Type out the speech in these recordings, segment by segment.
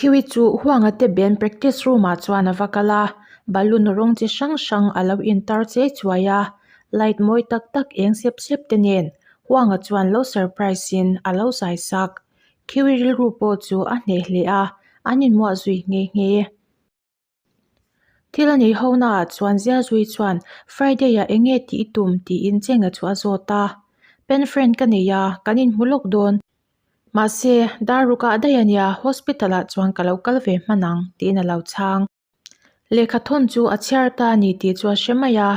Khiwi chu Huanga te band practice room ah chuan a va kal a, balloon rawng chi hrang hrang a lo intar chei chuai a, light mawi tak tak eng sep sep te nen Huanga chuan lo surprise in a lo zai sak. Khiwi rilru pawh chu a hneh hle a, an inmuah zui nghe nghe. Thil a neih ho naah chuan Ziazui chuan Friday ah eng nge tih i tum tiin Chenga chu a zawt a. Pen friend ka nei a, kan inhmu lawk dawn. Mahse, dar ruk ah daih a nia, hospital ah chuan ka lo kal ve hman ang tiin a lo chhang. Lehkha thawn chu a chhiar ta a ni tih chu a hre mai a,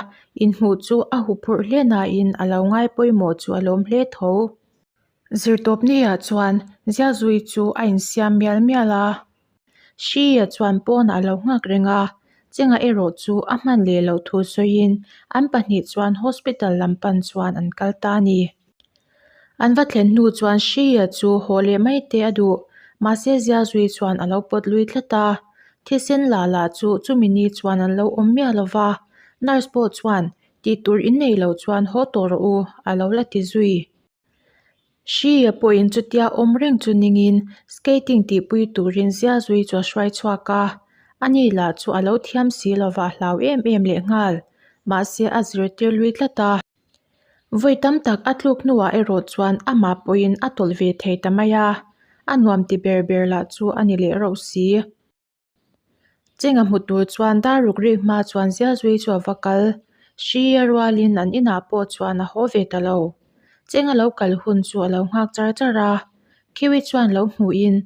inhmuh chu a huphurh hle nain a lo ngai pawimawh chu a lawm hle tho. Zirtawpni ah chuan Ziazui chu a insiam mial mial a. Hria chuan pawnah a lo nghak reng a, Chenga erawh chu a hman leh loh thu sawiin an pahnih chuan hospital lam pan chuan an kal ta a ni. An va thlen hnu chuan Hria chu haw leh mai te a duh, mahse Ziazui chuan a lo pawt lui tlat a. Thisen la lah chu chumi ni chuan an lo awm miah lo va, nurse pawh chuan tih tur innei lo chuan haw tawh rawh u a lo la ti zui. Hria pawhin chutia awm reng chu ningin skating tihpui turin Ziazui chu a hruai chhuak a, ani lah chu a lo thiam si lova a hlau em em leh nghal. Mahse a zirtir lui tlat a. Vawi tam tak a tluk hnuah erawh chuan amah pawhin a tawlh ve thei ta mai a, a nuam ti ber ber lah chu a ni leh rauh si. Chenga hmu tur chuan dar ruk rik hma chuan Ziazui chu a va kal. Hri a rualin an inah pawh chuan a haw ve ta lo. Chenga lo kal hun chu a lo nghak char char a. Khiwi chuan lo hmuhin,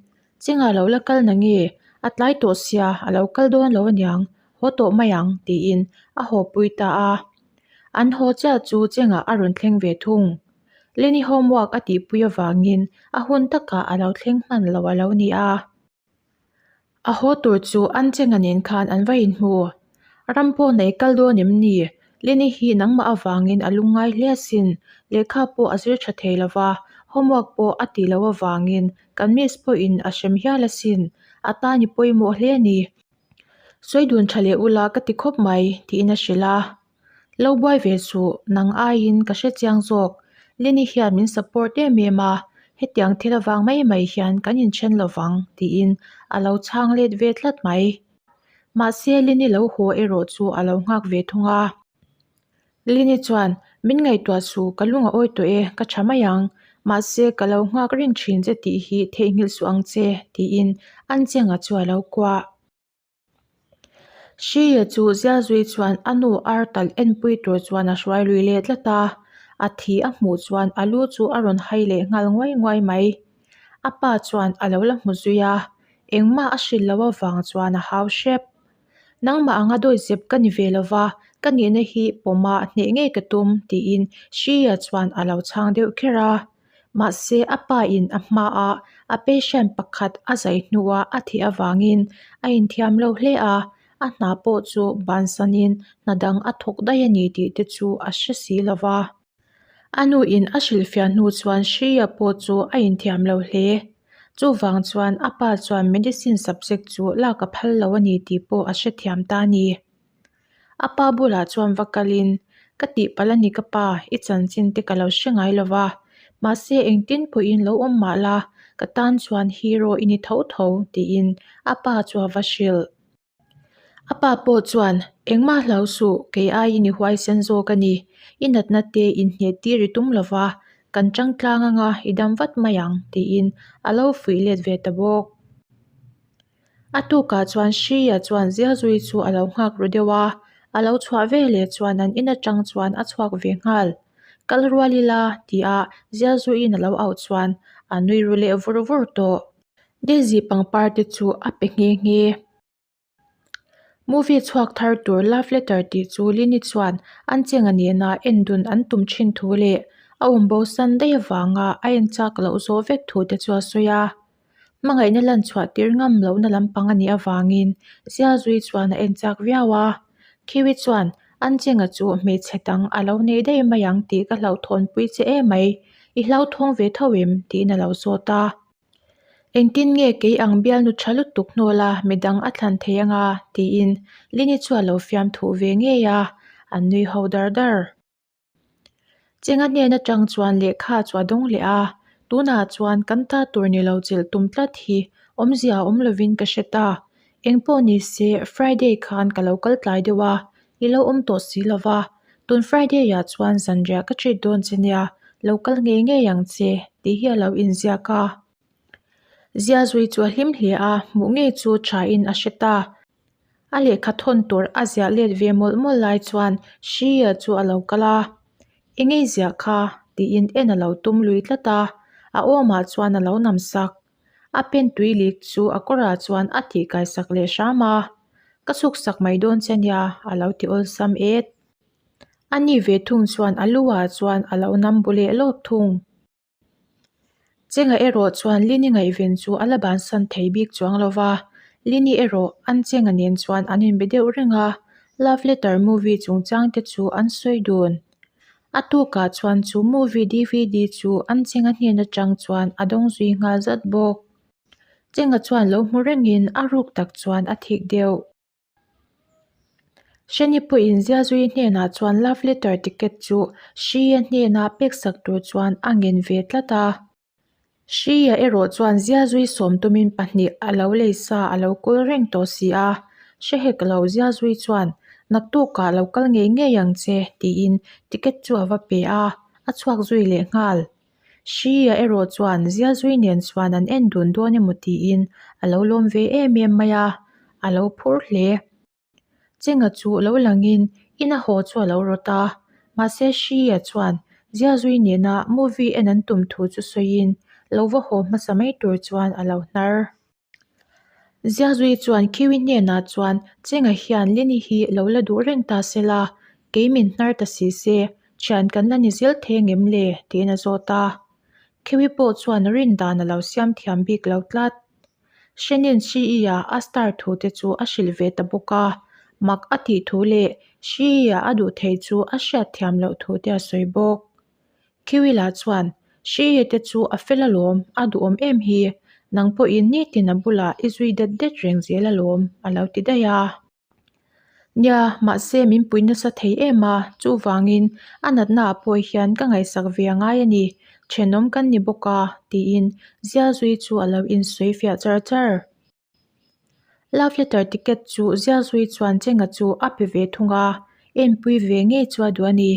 Chenga lo la kal na nge? A tlai tawh sia, a lo kal dawn lo aniang, haw tawh mai ang, tiin a haw pui ta a. An haw chiah chu Chenga a rawn thleng ve thung. Lenny homework a tihpui avangin a hun takah a lo thleng hman lo a lo ni a. A haw tur chu an chenga nen khan an va inhmu. Ram pawh nei kal dawn em ni? Lenny hi nangmah avangin a lungngai hle asin. Lehkha pawh a zir tha thei lo va, homework pawh a tih loh avangin kan miss pawhin a hrem hial asin. A tan i pawimawh hle a ni. Sawi dun tha leh ula ka ti khawp mai, tiin a hrilh a. Lo buai ve suh, nang aiin ka hre chiang zawk. Lenny hian min support em em a, hetiang thil avang mai mai hian kan inthen lo vang, tiin a lo chhang let ve tlat mai. Mahse Lenny lo haw erawh chu a lo nghak ve thung a. Lenny chuan, Min ngaihtuah suh, ka lung a awi tawh e, ka tha mai ang. Mahse ka lo nghak reng thin che tih hi theihnghilh suh ang che, tiin an chenga chu a lo kuah. Hria chu Zialzui chuan a nu ar talh enpui tur chuan a hruai lui leh tlat a, a thi a hmuh chuan a lu chu a rawn hai leh nghal nguai nguai mai. A pa chuan a lo la hmu zui a, engmah a hrilh loh avang chuan a hau hrep. Nangmah anga dawizep ka ni ve lova, ka nihna hi pawma hneh ngei ka tum tiin Hria chuan a lo chhang deuh kher a. Mahse a pa in a hmaa a patient pakhat a zai hnuah a thih avangin a inthiam lo hle a, a hna pawh chu bansanin hna dang a thawk daih a ni tih te chu a hre si lo va. A nu in a hrilhfiah hnu chuan Shreya pawh chu a inthiam lo hle. Chuvang chuan a pa chuan medicine subject chu lak a phal lo a ni tih pawh a hrethiam ta a ni. A pa bulah chuan va kalin, Ka tihpalh a ni ka pa, i chanchin te ka lo hre ngai lo va. Mahse engtin pawhin lo awm mah la, ka tan chuan hero i ni tho tho, tiin a pa chu a va hrilh. A pa pawh chuan, Engmah hlau suh, kei aiin i huaisen zawk a ni. I natna te inhneh tir i tum lo va, kan tang tlang anga i dam vat mai ang, tiin a lo fuih let ve ta bawk. A tukah chuan Shreya chuan Ziazui chu a lo nghak ru deuh a, a lo chhuah ve leh chuan an in atang chuan a chhuak ve nghal. Kal rual ila tia Ziazuiin a lo auh chuan a nui ru leh vur vur tawh. Daisy pangpar te chu a pe nghe nghe. Movie chhuak thar tur Love Letter tih chu Lini chuan an chenga nena en dun an tum thin thu leh a awm bo san daih avanga a en chak loh zawh vek thu te chu a sawi a. Hmangaihna lan chhuah tir ngam lohna lampang a nih avangin Zialzui chuan a en chak viau a. Khiwi chuan an chenga chu hmeichhe dang a lo nei daih mai ang tih ka hlauhthawnpui che emai, i hlauthawng ve tho em? tiin a lo zawt a. Engtin nge kei ang bialnu tha lutuk hnawl a midang a thlan thei anga? tiin Lini chu a lo fiam thuh ve ngei a, an nui ho dar dar. Chenga hnen atang chuan lehkha chu a dawng leh a, tunah chuan kan ta tur ni lo chilh tum tlat hi. Awmzia a awm lovin ka hre ta. Engpawh ni se, Friday khan ka lo kal tlai deuh a, i lo awm tawh si lo va. Tun Friday ah chuan zanriah ka treat dawn che nia, lo kal ngei ngei ang che, tih hi a lo inziak a. Ziazui chu a hlim hle a, hmuh ngei chu thain a hre ta. A lehkha thawn tur a ziah let ve mawlh mawlh lai chuan Shia chu a lo kal a, Eng ei ziah kha? tiin en a lo tum lui tlat a, a awmah chuan a lo nam sak. A pen tui lik chu a kawrah chuan a tih kai sak leh hram a, Ka chhuk sak mai dawn che nia a lo ti awlsam et. A ni ve thung chuan a lu ah chuan a lo nam bu leh lawp thung. Chenga erawh chuan Lini ngaihven chu a la bansan thei bik chuang lo va, Lini erawh an Chenga nen chuan an inbe deuh reng a, love letter movie chungchang te chu an sawi dun. A tukah chuan chu movie dvd chu an Chenga hnen atang chuan a dawng zui nghal zat bawk. Chenga chuan lo hmu rengin a ruk tak chuan a thik deuh. Hreni pawhin Ziazui hnenah chuan love letter ticket chu Hria hnena peksak tur chuan a ngen ve tlat a. Hria erawh chuan Ziazui sawm tumin pahnih a lo lei sa a lo kawl reng tawh si a. Hre hek lo Ziazui chuan naktukah lo kal ngei ngei ang che tiin ticket chu a va pe a, a chhuak zui leh nghal. Hria erawh chuan Ziazui nen chuan an en dun dawn emaw tiin a lo lawm ve em em mai a, a lo phur hle. Chenga chu lo langin ina haw chu a lo rawt a, mahse Hria chuan Ziazui nena movie en an tum thu chu sawiin lo va haw hmasa mai tur chuan a lo hnar. Ziazui chuan Kiwi hnenah chuan Chenga hian Lini hi lo la duh reng ta se la, kei min hnar ta si se, thian kan la ni zel thei angem le? tiin a zawt a. Kiwi pawh chuan rin dan a lo siam thiam bik lo tlat. Hrenin Hri-a a star thu te chu a hrilh ve ta bawk a, mak a tih thu leh Hri-a a duh thei chu a hriat thiam loh thu te a sawi bawk. Kiwila chuan, Hriye te chu a fel alawm, a duhawm em hi, nang pawhin nitin a bulah i zui det det reng zel alawm, a lo ti daih a. Nia, mahse min pui nasa thei em a, chuvangin a natna ah pawh hian ka ngaihsak ve a ngai a ni, thenawm kan ni bawk a, tiin Zialzui chu a lo insawi fiah char char. Love letter ticket chu Zialzui chuan Chenga chu a pe ve thung a, enpui ve ngei chu a duh a ni.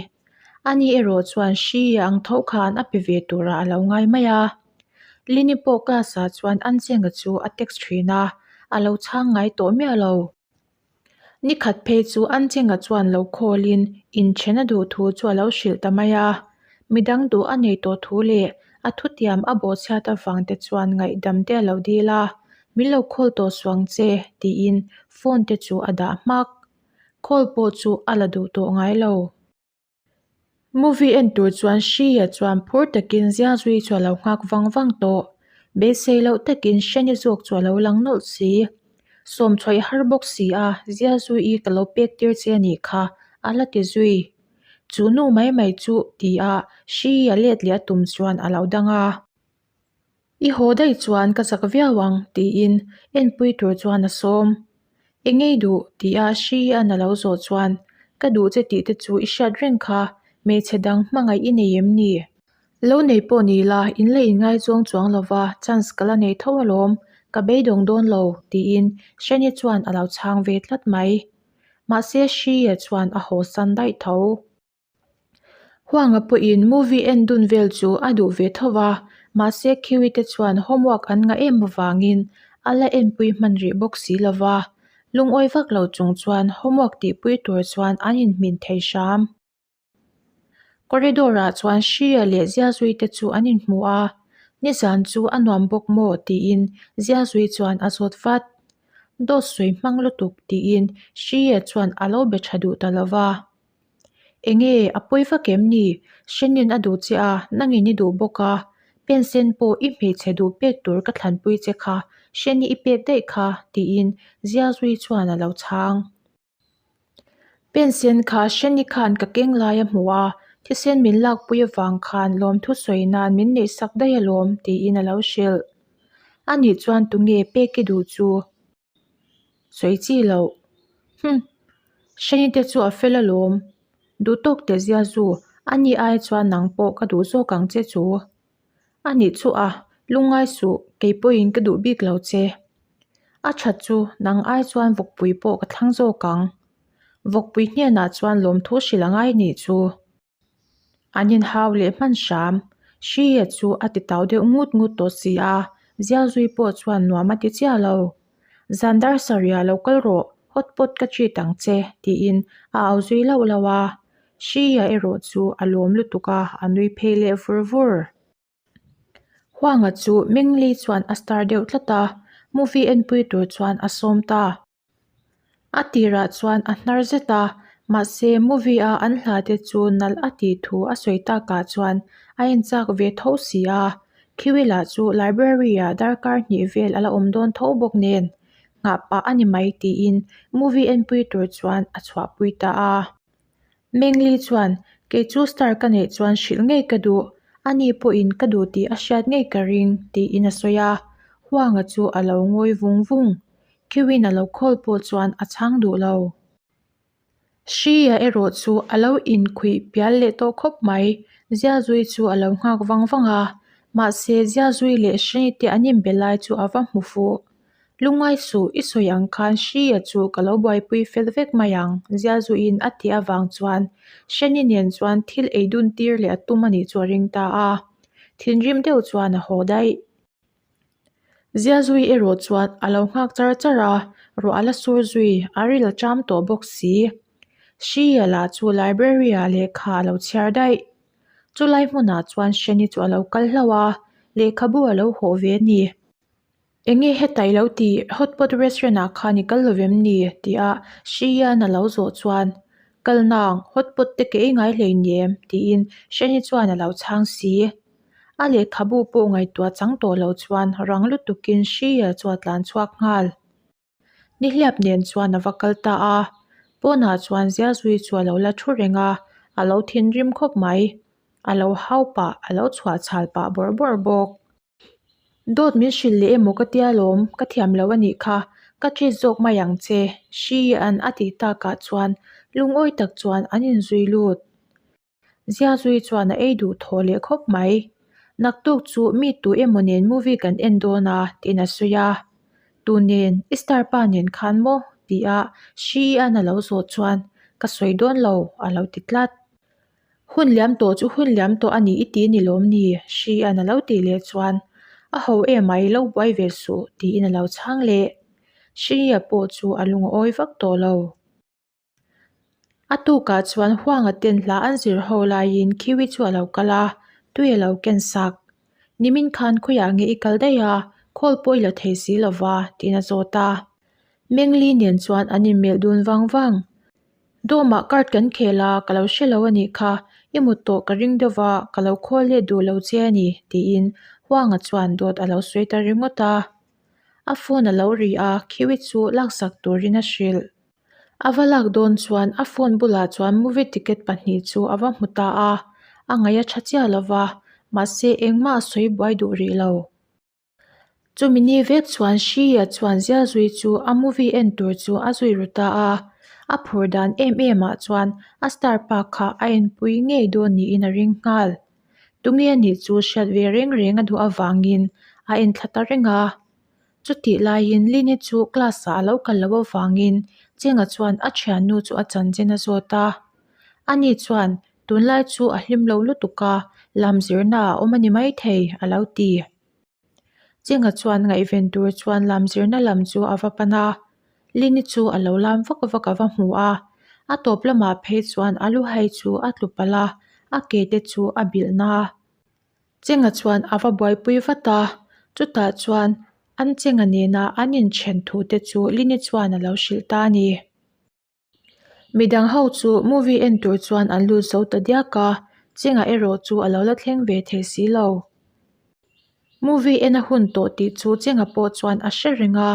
Ani erawh chuan hri ang tho khan a pe ve turah a lo ngai mai a. Lini pawh class ah chuan an Chenga chu a text thin a, a lo chhang ngai tawh miah lo. Ni khat phei chu an Chenga chuan lo call in inthen a duh thu chu a lo hrilh ta mai a. Midang duh a nei tawh thu leh a thutiam a bawhchhiat avang te chuan ngaihdam te a lo dil a, Min lo call tawh suang che tiin phone te chu a dah hmak. Call pawh chu a la duh tawh ngai lo. Movie en tur chuan Hria chuan phur takin Ziazui chu a lo nghak vang vang tawh. Beisei loh takin Hreni zawk chu a lo lang nawlh si. Sawmchhuah i har bawk si a, Ziazui ka lo pek tir che a nih kha, a la ti zui. Chu nu mai mai chu ti a Hria let leh a tum chuan a lo dang a. I haw daih chuan ka chak viau ang tiin enpui tur chuan a sawm. Eng ei duh? tia hri an a lo zawh chuan ka duh che tih te chu i hriat reng kha, hmeichhe dang hmangaih i nei em ni? Lo nei pawh ni la, in la inngaizawng chuang lova chance ka la nei tho alawm, ka beidawng dawn lo tiin Hreni chuan a lo chhang ve tlat mai. Mahse Hria chuan a haw san daih tho. Huanga pawhin movie en dun vel chu a duh ve tho va, mahse Kiwi te chuan homework an ngah em avangin a la enpui hman rih bawk si lo va, lungawi vak lo chung chuan homework tihpui tur chuan an inhmin thei hram. Corridor ah chuan Shreya leh Ziazui te chu an inhmu a, nizan chu a nuam bawk maw tiin Ziazui chuan a zawt vat. Dawt sawi hmang lutuk tiin Shreya chuan a lo be tha duh ta lo va. Enge a pawi vak em ni? Hrenin a duh che a, nangin i duh bawk a. Pen sen pawh i hmeichhe duh pek tur ka thlanpui che kha, Hreni i pek daih kha, tiin Ziazui chuan a lo chhang. Pen sen kha Hreni khan ka keng lai a hmu a, thisen min lakpui avang khan lawmthu sawi nan min neihsak daih alawm, tiin a lo hrilh. Anih chuan tunge pek i duh chu? Sawi chi loh. Hum. Hreni te chu a fel alawm. Duh tawk teh zia zu, ani ai chuan nang pawh ka duh zawk ang che chu. Anih chu a, Lungngai suh, kei pawhin ka duh bik lo che. A that chu nang ai chuan vawkpui pawh ka thlang zawk ang. Vawkpui hnenah chuan lawmthu hrilh a ngai nih chu. An inhau leh hman hram. Hria chu a ti tau deuh ngut ngut tawh si a, Zialzui pawh chuan nuam a ti chiah lo. Zan dar sarih lo kal rawh, hot pot ka treat ang che, tiin a au zui lauh lauh a. Hria erawh chu a lawm lutuk a, a nui phei leh vur vur. Huanga chu Mengli chuan a star deuh tlat a, movie enpui tur chuan a sawm ta. A tirah chuan a hnar zet a, mahse movie a an hla te chu nalh a tih thu a sawi takah chuan a inchak ve tho si a, Khiwi lah chu library ah darkar hnih vel a la awm dawn tho bawk nen nghah pah a ni mai tiin movie enpui tur chuan a chhuahpui ta a. Mengli chuan, Kei chu star ka neih chuan hrilh ngei ka duh, ani pawhin ka duh tih a hriat ngei ka ring, tiin a sawi a. Huanga chu a lo ngawi vung vung. Khiwin a lo call pawh chuan a chhang duh lo. Hria erawh chu a lo inkhuih pial leh tawh khawp mai. Ziazui chu a lo nghak vang vang a, mahse Ziazui leh Hrini te an inbe lai chu a va hmu fuh. Lungngai suh, i sawi ang khan Hria chu ka lo buaipui fel vek mai ang, Ziazuiin a tih avang chuan Hreni nen chuan thil ei dun tir leh a tum a nih chu a ring ta a. Thinrim deuh chuan a haw daih. Ziazui erawh chuan a lo nghak char char a, ruah a la sur zui, a ril a cham tawh bawk si. Hria lah chu library ah lehkha a lo chhiar daih. Chulai hmunah chuan Hreni chu a lo kal hlauh a, lehkhabu a lo hawh ve a ni. Enge heta i lo tih hot pot restaurant ah khan i kal lo vem ni? Tia Hrian a lo zawh chuan Kal nang, hot pot te ka ei ngai hlei nem tiin Hreni chuan a lo chhang si. A lehkhabu pawh ngaihtuah chang tawh lo chuan rang lutukin Hria chu a tlan chhuak nghal. Nihliap nen chuan a va kal ta a, pawnah chuan Ziazui chu a lo la thu reng a, a lo thinrim khawp mai. A lo hau pah, a lo chhuah chhal pah bawrh bawrh bawk. Dawt min hrilh leh emaw ka tia lawm, ka thiam lo a nih kha, ka treat zawk mai ang che, Hri-a'n a tih takah chuan lungawi tak chuan an inzui lut. Ziazui chuan a ei duh thaw leh khawp mai. Naktuk chu mi tu emaw nen movie kan en dawn a, tiin a sawi a. Tu nen, i star pa nen khan maw? tia Hri-a'n a lo zawh chuan, Ka sawi dawn lo, a lo ti tlat. Hun liam tawh chu hun liam tawh a ni i ti ni lawm ni? Hria'n a lo tih leh chuan, A ho emai, lo buai ve suh, tiin a lo chhang leh. Hria pawh chu a lung a awi vak tawh lo. A tukah chuan Huanga ten hla an zir ho laiin Khiwi chu a lo kal a, tui a lo ken sak. Nimin khan khawiah nge i kal daih a, call pawh i la thei si lo va, tiin a zawt a. Mengli nen chuan an inmelh dun vang vang. Dawmah card kan khel a, ka lo hre lo a nih kha, i mut tawh ka ring deuh va, ka lo khawl let duh lo che a ni, tiin Huanga chuan dawt a lo sawi ta ringawt a. A phone a lo ri a, Khiwi chu laksak turin a hrilh. A va lak dawn chuan a phone bulah chuan movie ticket pahnih chu a va hmu ta a, a ngaih a tha chiah lo va, mahse engmah a sawi buai duh rih lo. Chumi ni vek chuan Hria chuan Zialzui chu a movie en tur chu a zui ru ta a, a phur dan em em ah chuan a star pa kha a enpui ngei dawn niin a ring nghal. Tunge a nih chu hriat ve reng reng a duh avangin a en thla ta reng a. Chutih laiin Lini chu class ah a lo kal loh avangin Chenga chuan a thiannu chu a chanchin a zawt a. Ani chuan tunlai chu a hlim lo lutuk a, lam zirna a awm a ni maithei a lo ti. Chenga chuan ngaihven tur chuan lam zirna lam chu a va pan a, Lini chu a lo lam vak vak a va hmu a, a tawp lamah phei chuan a lu hai chu a tlu palh a, a ke te chu a bilh na. Chenga chuan a va buaipui vat a, chutah chuan an Chenga nena an inthen thu te chu Lini chuan a lo hrilh ta a ni. Midang ho chu movie en tur chuan an lut zo ta diak a, Chenga erawh chu a lo la thleng ve thei si lo. Movie en a hun tawh tih chu Chenga pawh chuan a hre reng a,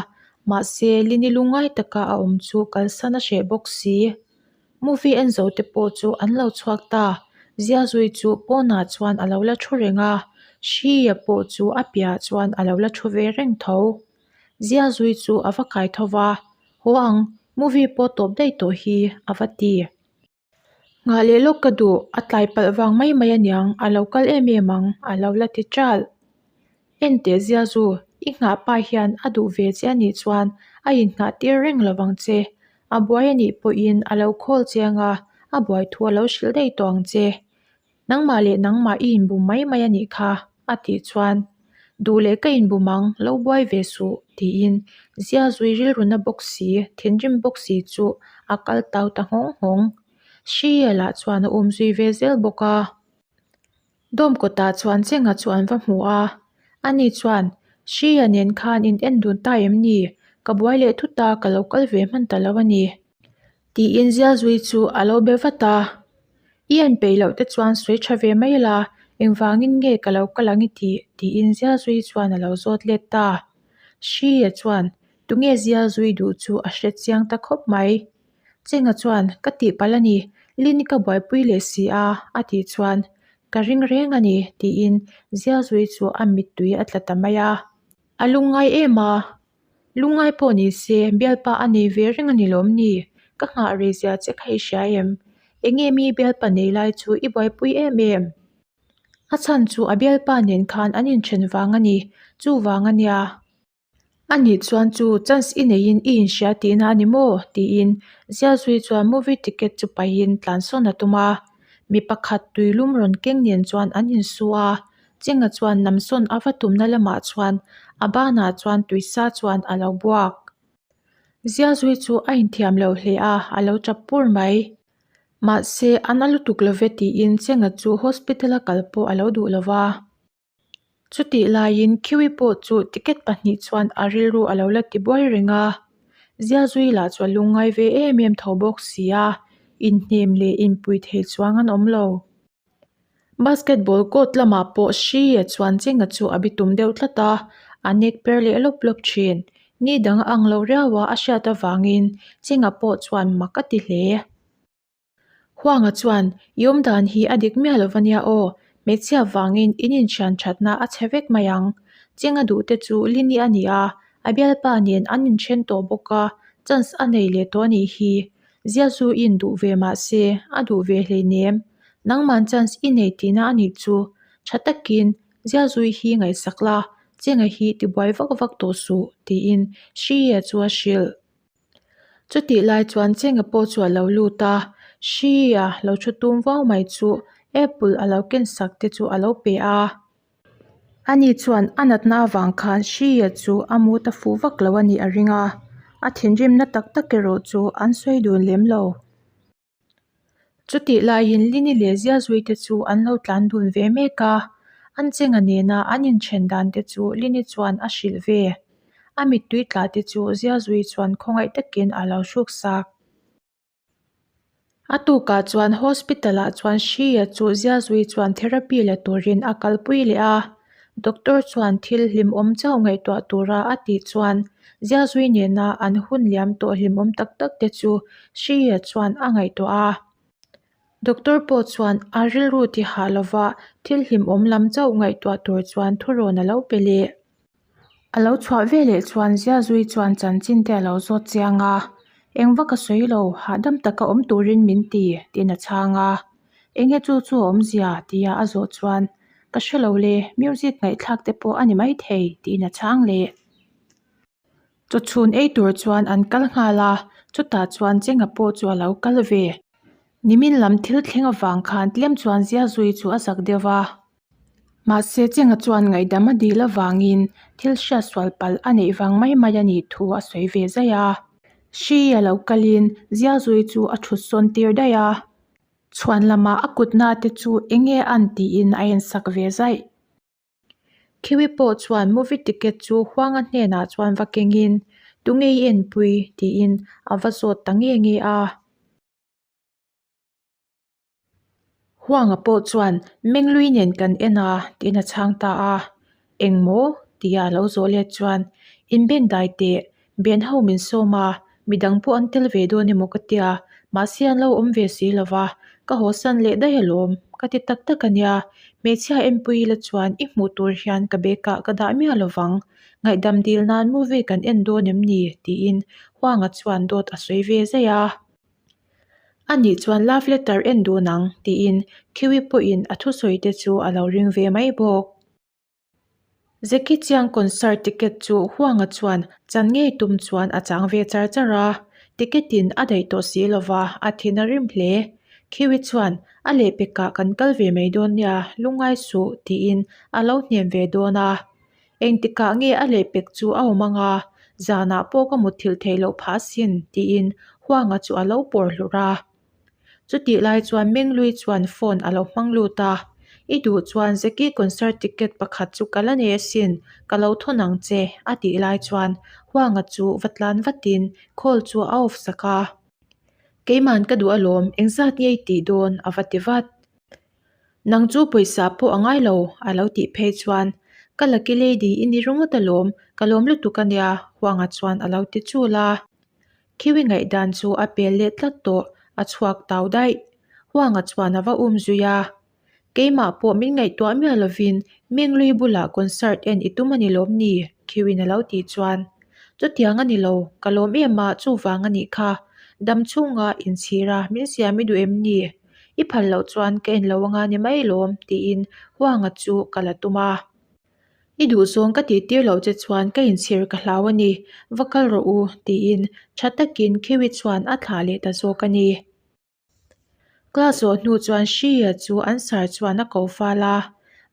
mahse Lini lungngai taka a awm chu kalsan a hreh bawk si. Movie en zo te pawh chu an lo chhuak ta, Ziazui chu pawnah chuan a lo la thu reng a, Hria pawh chu a piahah chuan a lo la thu ve reng tho. Ziazui chu a va kai tho va, Haw ang, movie pawh tawp daih tawh hi, a va ti. Nghah leh lawk ka duh, a tlai palh vang mai mai aniang, a lo kal em em ang, a lo la ti ṭalh. Enteh Ziazu, i nghah pa hian a duh ve che a nih chuan a innghah tir reng lo vang che. A buai a nih pawhin a lo call che anga a buai thu a lo hrilh daih tawh ang che. Nangmah leh nangmah i inbum mai mai a nih kha, a tih chuan, Duh leh ka inbum ang, lo buai ve suh, tiin Ziazui rilruna bawk si, thinrim bawk si chu a kal tau ta nghawng nghawng. Hriye lah chuan a umzui ve zel bawk a. Dawm kawtah chuan Chenga chu an va hmu a, ani chuan, Hriya nen khan in en dun ta em ni? Ka buai leh thut a, ka lo kal ve hman ta lo a ni. Tiin Zialzui chu a lo be vat a, I en peih loh te chuan sawi tha ve mai la, engvangin nge ka lo kal ang i tih? tiin Zialzui chuan a lo zawt let ta. Hriya chuan, Tunge Zialzui duh chu a hre chiang ta khawp mai. Chenga chuan, Ka tihpalh a ni, Lini ka buaipui leh si a, a tih chuan, Ka ring reng a ni, tiin Zialzui chu a mittui a tla ta mai a. A lungngai em a, Lungngai pawh ni se, bialpa a nei ve reng a ni lawm ni? Ka nghah rei zia che kha i hria em? Enge mi bialpa nei lai chu i buaipui em em? A chhan chu a bialpa nen khan an inthen vang a ni, chuvang a nia. A nih chuan chu chance i neiin i inhria tihna a ni maw? tiin Ziazui chuan movie ticket chu paihin tlansawn a tum a. Mi pakhat tuilum rawn keng nen chuan an insu a, Chenga chuan namsawn a va tumna lamah chuan a banah chuan tuisa chuan a lo buak. Ziazui chu a inthiam lo hle a, a lo tap pur mai. Mahse, a na lutuk lo ve tiin Chenga chu hospital a kal pawh a lo duh lo va. Chutih laiin Kiwi pawh chu ticket pahnih chuan a rilru a lo la ti buai reng a. Ziazui lah chu a lungngai ve em em tho bawk si a, inhnem leh inpui thei chuang an awm lo. Basketball court lamah pawh Hriye chuan Chenga chu a bitum deuh tlat a, a nek per leh lawp lawp thin. Ni dang a ang lo riau a, a hriat avangin Chenga pawh chuan mak a ti hle. Huanga chuan, I awm dan hi a dik miah lo va nia aw, hmeichhia vangin in inthian thatna a chhe vek mai ang. Chenga duh te chu Lini a ni a, a bialpa nen an inthen tawh bawk a, chance a nei leh tawh a nih hi. Ziazuin duh ve mah se, a duh ve hleinem. Nangman chance i nei tihna a nih chu. Tha takin Ziazui hi ngaihsak la, Chenga hi tibuai vak vak tawh suh, tiin Hriye chu a hrilh. Chutih lai chuan Chenga pawh chu a lo lut a, Hriye lo thu tum vau mai chu apple a lo ken sak te chu a lo pe a. Ani chuan a natna avang khan Hriye chu a mut a fuh vak lo a nih a ring a, a thinrimna tak tak erawh chu an sawi dun lem lo. Chutih laiin Lini leh Ziazui te chu an lo tlan dun ve mek a, an chenga nena an inthen dan te chu Lini chuan a hrilh ve. A mittui tla te chu Ziazui chuan khawngaih takin a lo hruk sak. A tukah chuan hospital ah chuan Hria chu Ziazui chuan therapy la turin a kalpui leh a, doctor chuan thil hlimawm chauh ngaihtuah tura a tih chuan Ziazui nena an hun liam tawh hlimawm tak tak te chu Hria chuan a ngaihtuah a. Doctor pawh chuan a rilru ti hah lova thil hlimawm lam chauh ngaihtuah tur chuan thurawn a lo pe leh. A lo chhuah veleh chuan Ziazui chuan chanchin te a lo zawt chiang a, Eng vak a sawi lo, hahdam taka awm turin min ti, tiin a chhang a. Enge chu chu a awmzia? tia a zawh chuan, Ka hre lo le, music ngaihthlak te pawh a ni maithei, tiin a chhang leh. Chawchhun ei tur chuan an kal nghal a, chutah chuan Chenga pawh chu a lo kal ve. Nimin lam thil thleng avang khan tlem chuan Ziazui chu a zak deuh va. Mahse, Chenga chuan ngaihdam a dil avangin thil hriat sual palh a neih vang mai mai a nih thu a sawi ve zaih a. Hri a lo kalin Ziazui chu a thut sawn tir daih a. Chhuan lamah a kutna te chu eng nge an tiin a ensak ve zaih. Khiwi pawh chuan movie ticket chu Huanga hnenah chuan va kengin, Tunge i enpui? tiin a va zawt ta nge nge a. Huanga pawh chuan Menglui nen kan en a tiin a chhang ta a, Engmaw? tia a lo zawh let chuan Inbengdai teh, Ben ho min sawm a, midang pawh an tel ve dawn emaw ka tia, mahse an lo awm ve si lo va, ka hawsan leh daih alawm, ka ti tak tak a nia, hmeichhia enpui ila chuan i hmuh tur hian ka bag ah ka dah miah lo vang, ngaihdam dil nan movie kan en dawn em ni? tiin Huanga chuan dawt a sawi ve zaih a. A nih chuan love letter en dun ang, tiin Kiwi pawhin a thusawi te chu a lo ring ve mai bawk. Jackie Chiang concert ticket chu Huanga chuan chan ngei tum chuan a chang ve char char a, ticket in a daih tawh si lova a thin a rim hle. Khiwi chuan a lehpekah kan kal ve mai dawn nia, lungngai suh tiin a lo hnem ve dawn a. Engtikah nge a lehpek chu a awm anga, zanah pawh ka mutthilh theih loh phah asin tiin Huanga chu a lo pawr hlurh a. Chutih lai chuan Menglui chuan phone a lo hmang lut a, I duh chuan Jackie concert ticket pakhat chu ka la nei asin, ka lo thawn ang che, a tih lai chuan Huanga chu va tlan vatin call chu a off sak a. Keiman ka duh alawm, engzat nge i tih dawn? a va ti vat. Nang chu pawisa pawh a ngai lo, a lo tih phei chuan, Ka lucky lady i ni ringawt alawm, ka lawm lutuk ania, Huanga chuan a lo ti chul a. Khiwi ngaihdan chu a pel leh tlat tawh, a chhuak tau daih. Huanga chuan a va um zui a. Keimah pawh min ngaihtuah miah lovin Menglui bulah concert en i tum a ni lawm ni? Khiwin a lo tih chuan, Chutiang a ni lo, ka lawm em a, chuvang a nih kha. Dam chhunga inchhir a, min siam i duh em ni? I phal loh chuan ka en lo anga ni mai lawm, tiin Huanga chu ka la tum a. I duhzawng ka tihtir loh che chuan ka inchhir ka hlau a ni, va kal rawh u, tiin tha takin Khiwi chuan a thlah leh ta zawk a ni. Class zawh hnu chuan Shia chu an sir chuan a ko fal a,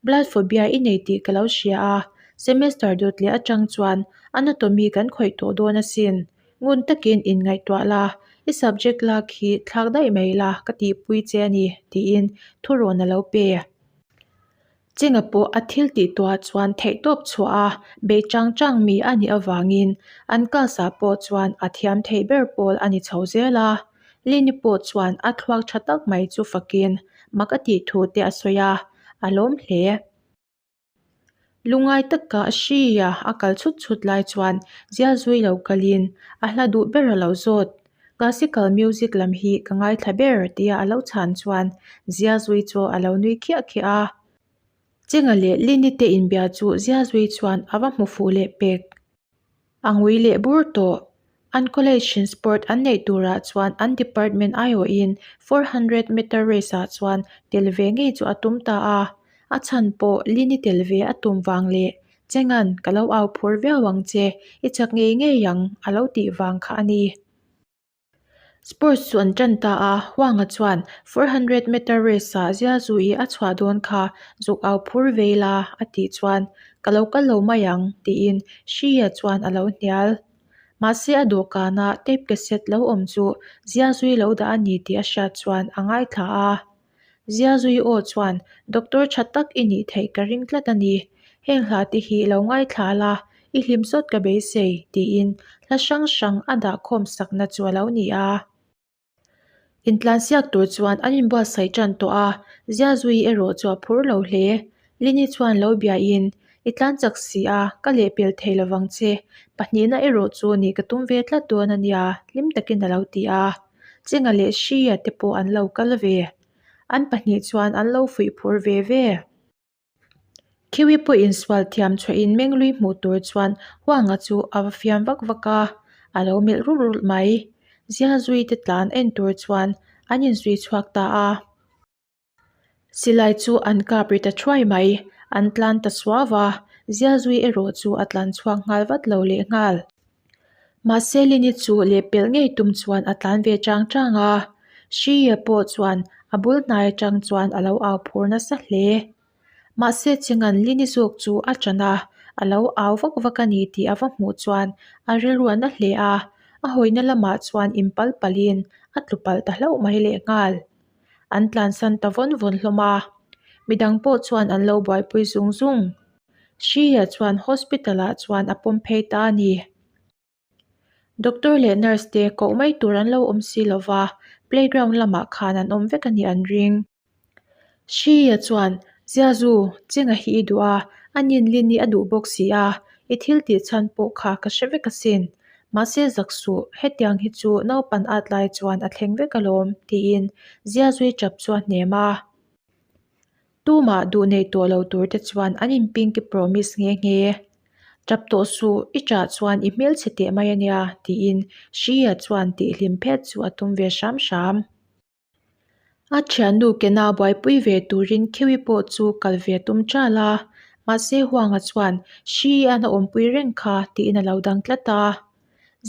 Blood phobia i nei tih ka lo hria a, semester dawt leh atang chuan anatomy kan khawih tawh dawn asin, ngun takin inngaihtuah la, i subject lak hi thlak daih mai la ka tihpui che a ni, tiin thurawn a lo pe. Chinga pawh a thil tih tuah chuan theihtawp chhuah a bei chang chang mi a nih avangin an class ah pawh chuan a thiam theih ber pawl a ni chho zel a. Lini pawh chuan a thluak tha tak mai chu fakin mak a tih thu te a sawi a, a lawm hle. Lungngai taka hria a kal chhut chhut lai chuan zialzui lo kalin a hla duh ber a lo zawt. Classical music lam hi ka ngaithla ber tia a lo chhan chuan Ziazui chu a lo nui khiah khiah a. Chenga leh Lini te inbia chu Ziazui chuan a va hmu fuh leh pek. A ngui leh bur tawh. An college in sport an neih turah chuan an department aiawhin 400 meter race ah chuan tel ve ngei chu a tum ta a. A chhan pawh Lini tel ve a tum vang leh Chengan, ka lo au phur viau ang che, i chak ngei ngei ang, a lo tih vang kha a ni. Sports chu an tan ta a, Huanga chuan 400 meter race ah Zialzui a chhuah dawn kha zuk au phur vei la, a tih chuan, Ka lo kal lo mai ang, tiin Shia chuan a lo hnial. Mahse a dawhkana tape cassette lo awm chu Zialzui lo dah a ni tih a hriat chuan a ngaithla a. Ziazui aw chuan Doctor tha tak i nih theih ka ring tlat a ni. Heng hla te hi lo ngaithla la, i hlim sawt ka beisei, tiin hla hrang hrang a dahkhawm sakna chu a lo ni a. Intlansiak tur chuan an inbuatsaih tan tawh a, Ziazui erawh chu a phur lo hle. Lini chuan lo biain, I tlan chak si a, ka lehpel thei lovang che. Pahnihna erawh chu nih ka tum ve tlat dawn a nia, hlim takin a lo ti a. Chenga leh Hria te pawh an lo kal ve. An pahnih chuan an lo fuih phur ve ve. Khiwi pawh insual thiam chhuahin Menglui hmuh tur chuan Huanga chu a va fiam vak vak a, a lo melh rulh rulh mai. Zialzui te tlan en tur chuan an inzui chhuak ta a. Silai chu an kap ri ta thuai mai, an tlan ta suau a, Zialzui erawh chu a tlan chhuak nghal vat lo leh nghal. Mahse Lini chu lehpelh ngei tum chuan a tlan ve chang chang a, Hriya pawh chuan a bul hnai atang chuan a lo au phur nasa hle. Mahse Chingan Lini zawk chu a ṭan a, a lo au vak vak a ni tih a va hmuh chuan a rilru a na hle a, a hawina lamah chuan inpal palhin a tlu palh ta hlauh mai lehnghal. An tlansan ta vawn vawn hlawm a, midang pawh chuan an lo buaipui zung zung. Hriya chuan hospital ah chuan a pawm phei ta a ni. Doctor leh nurse te koh mai tur an lo awm si lo va, playground lamah khan an awm vek a nih an ring. Hriya chuan, Ziazu, Chenga hi i duh a, a ninlin i a duh bawk si a, i thil tih chhan pawh kha ka hre vek asin. Mahse zak suh, hetiang hi chu naupan at lai chuan a thleng vek alawm, tiin Ziazui tap chu a hnem a. Tumah duh nei tawh lo tur te chuan an in pinky promise nghe nghe. Tap tawh suh, i ṭah chuan i hmelchhe teh mai a nia, tiin Shia chuan tihhlim phet chu a tum ve hram hram. A thiannu Kena buaipui ve turin Khiwi pawh chu kal ve tum ṭal a. Mahse Huanga chuan, Hri an a awmpui reng kha, tiin a lo dang tlat a.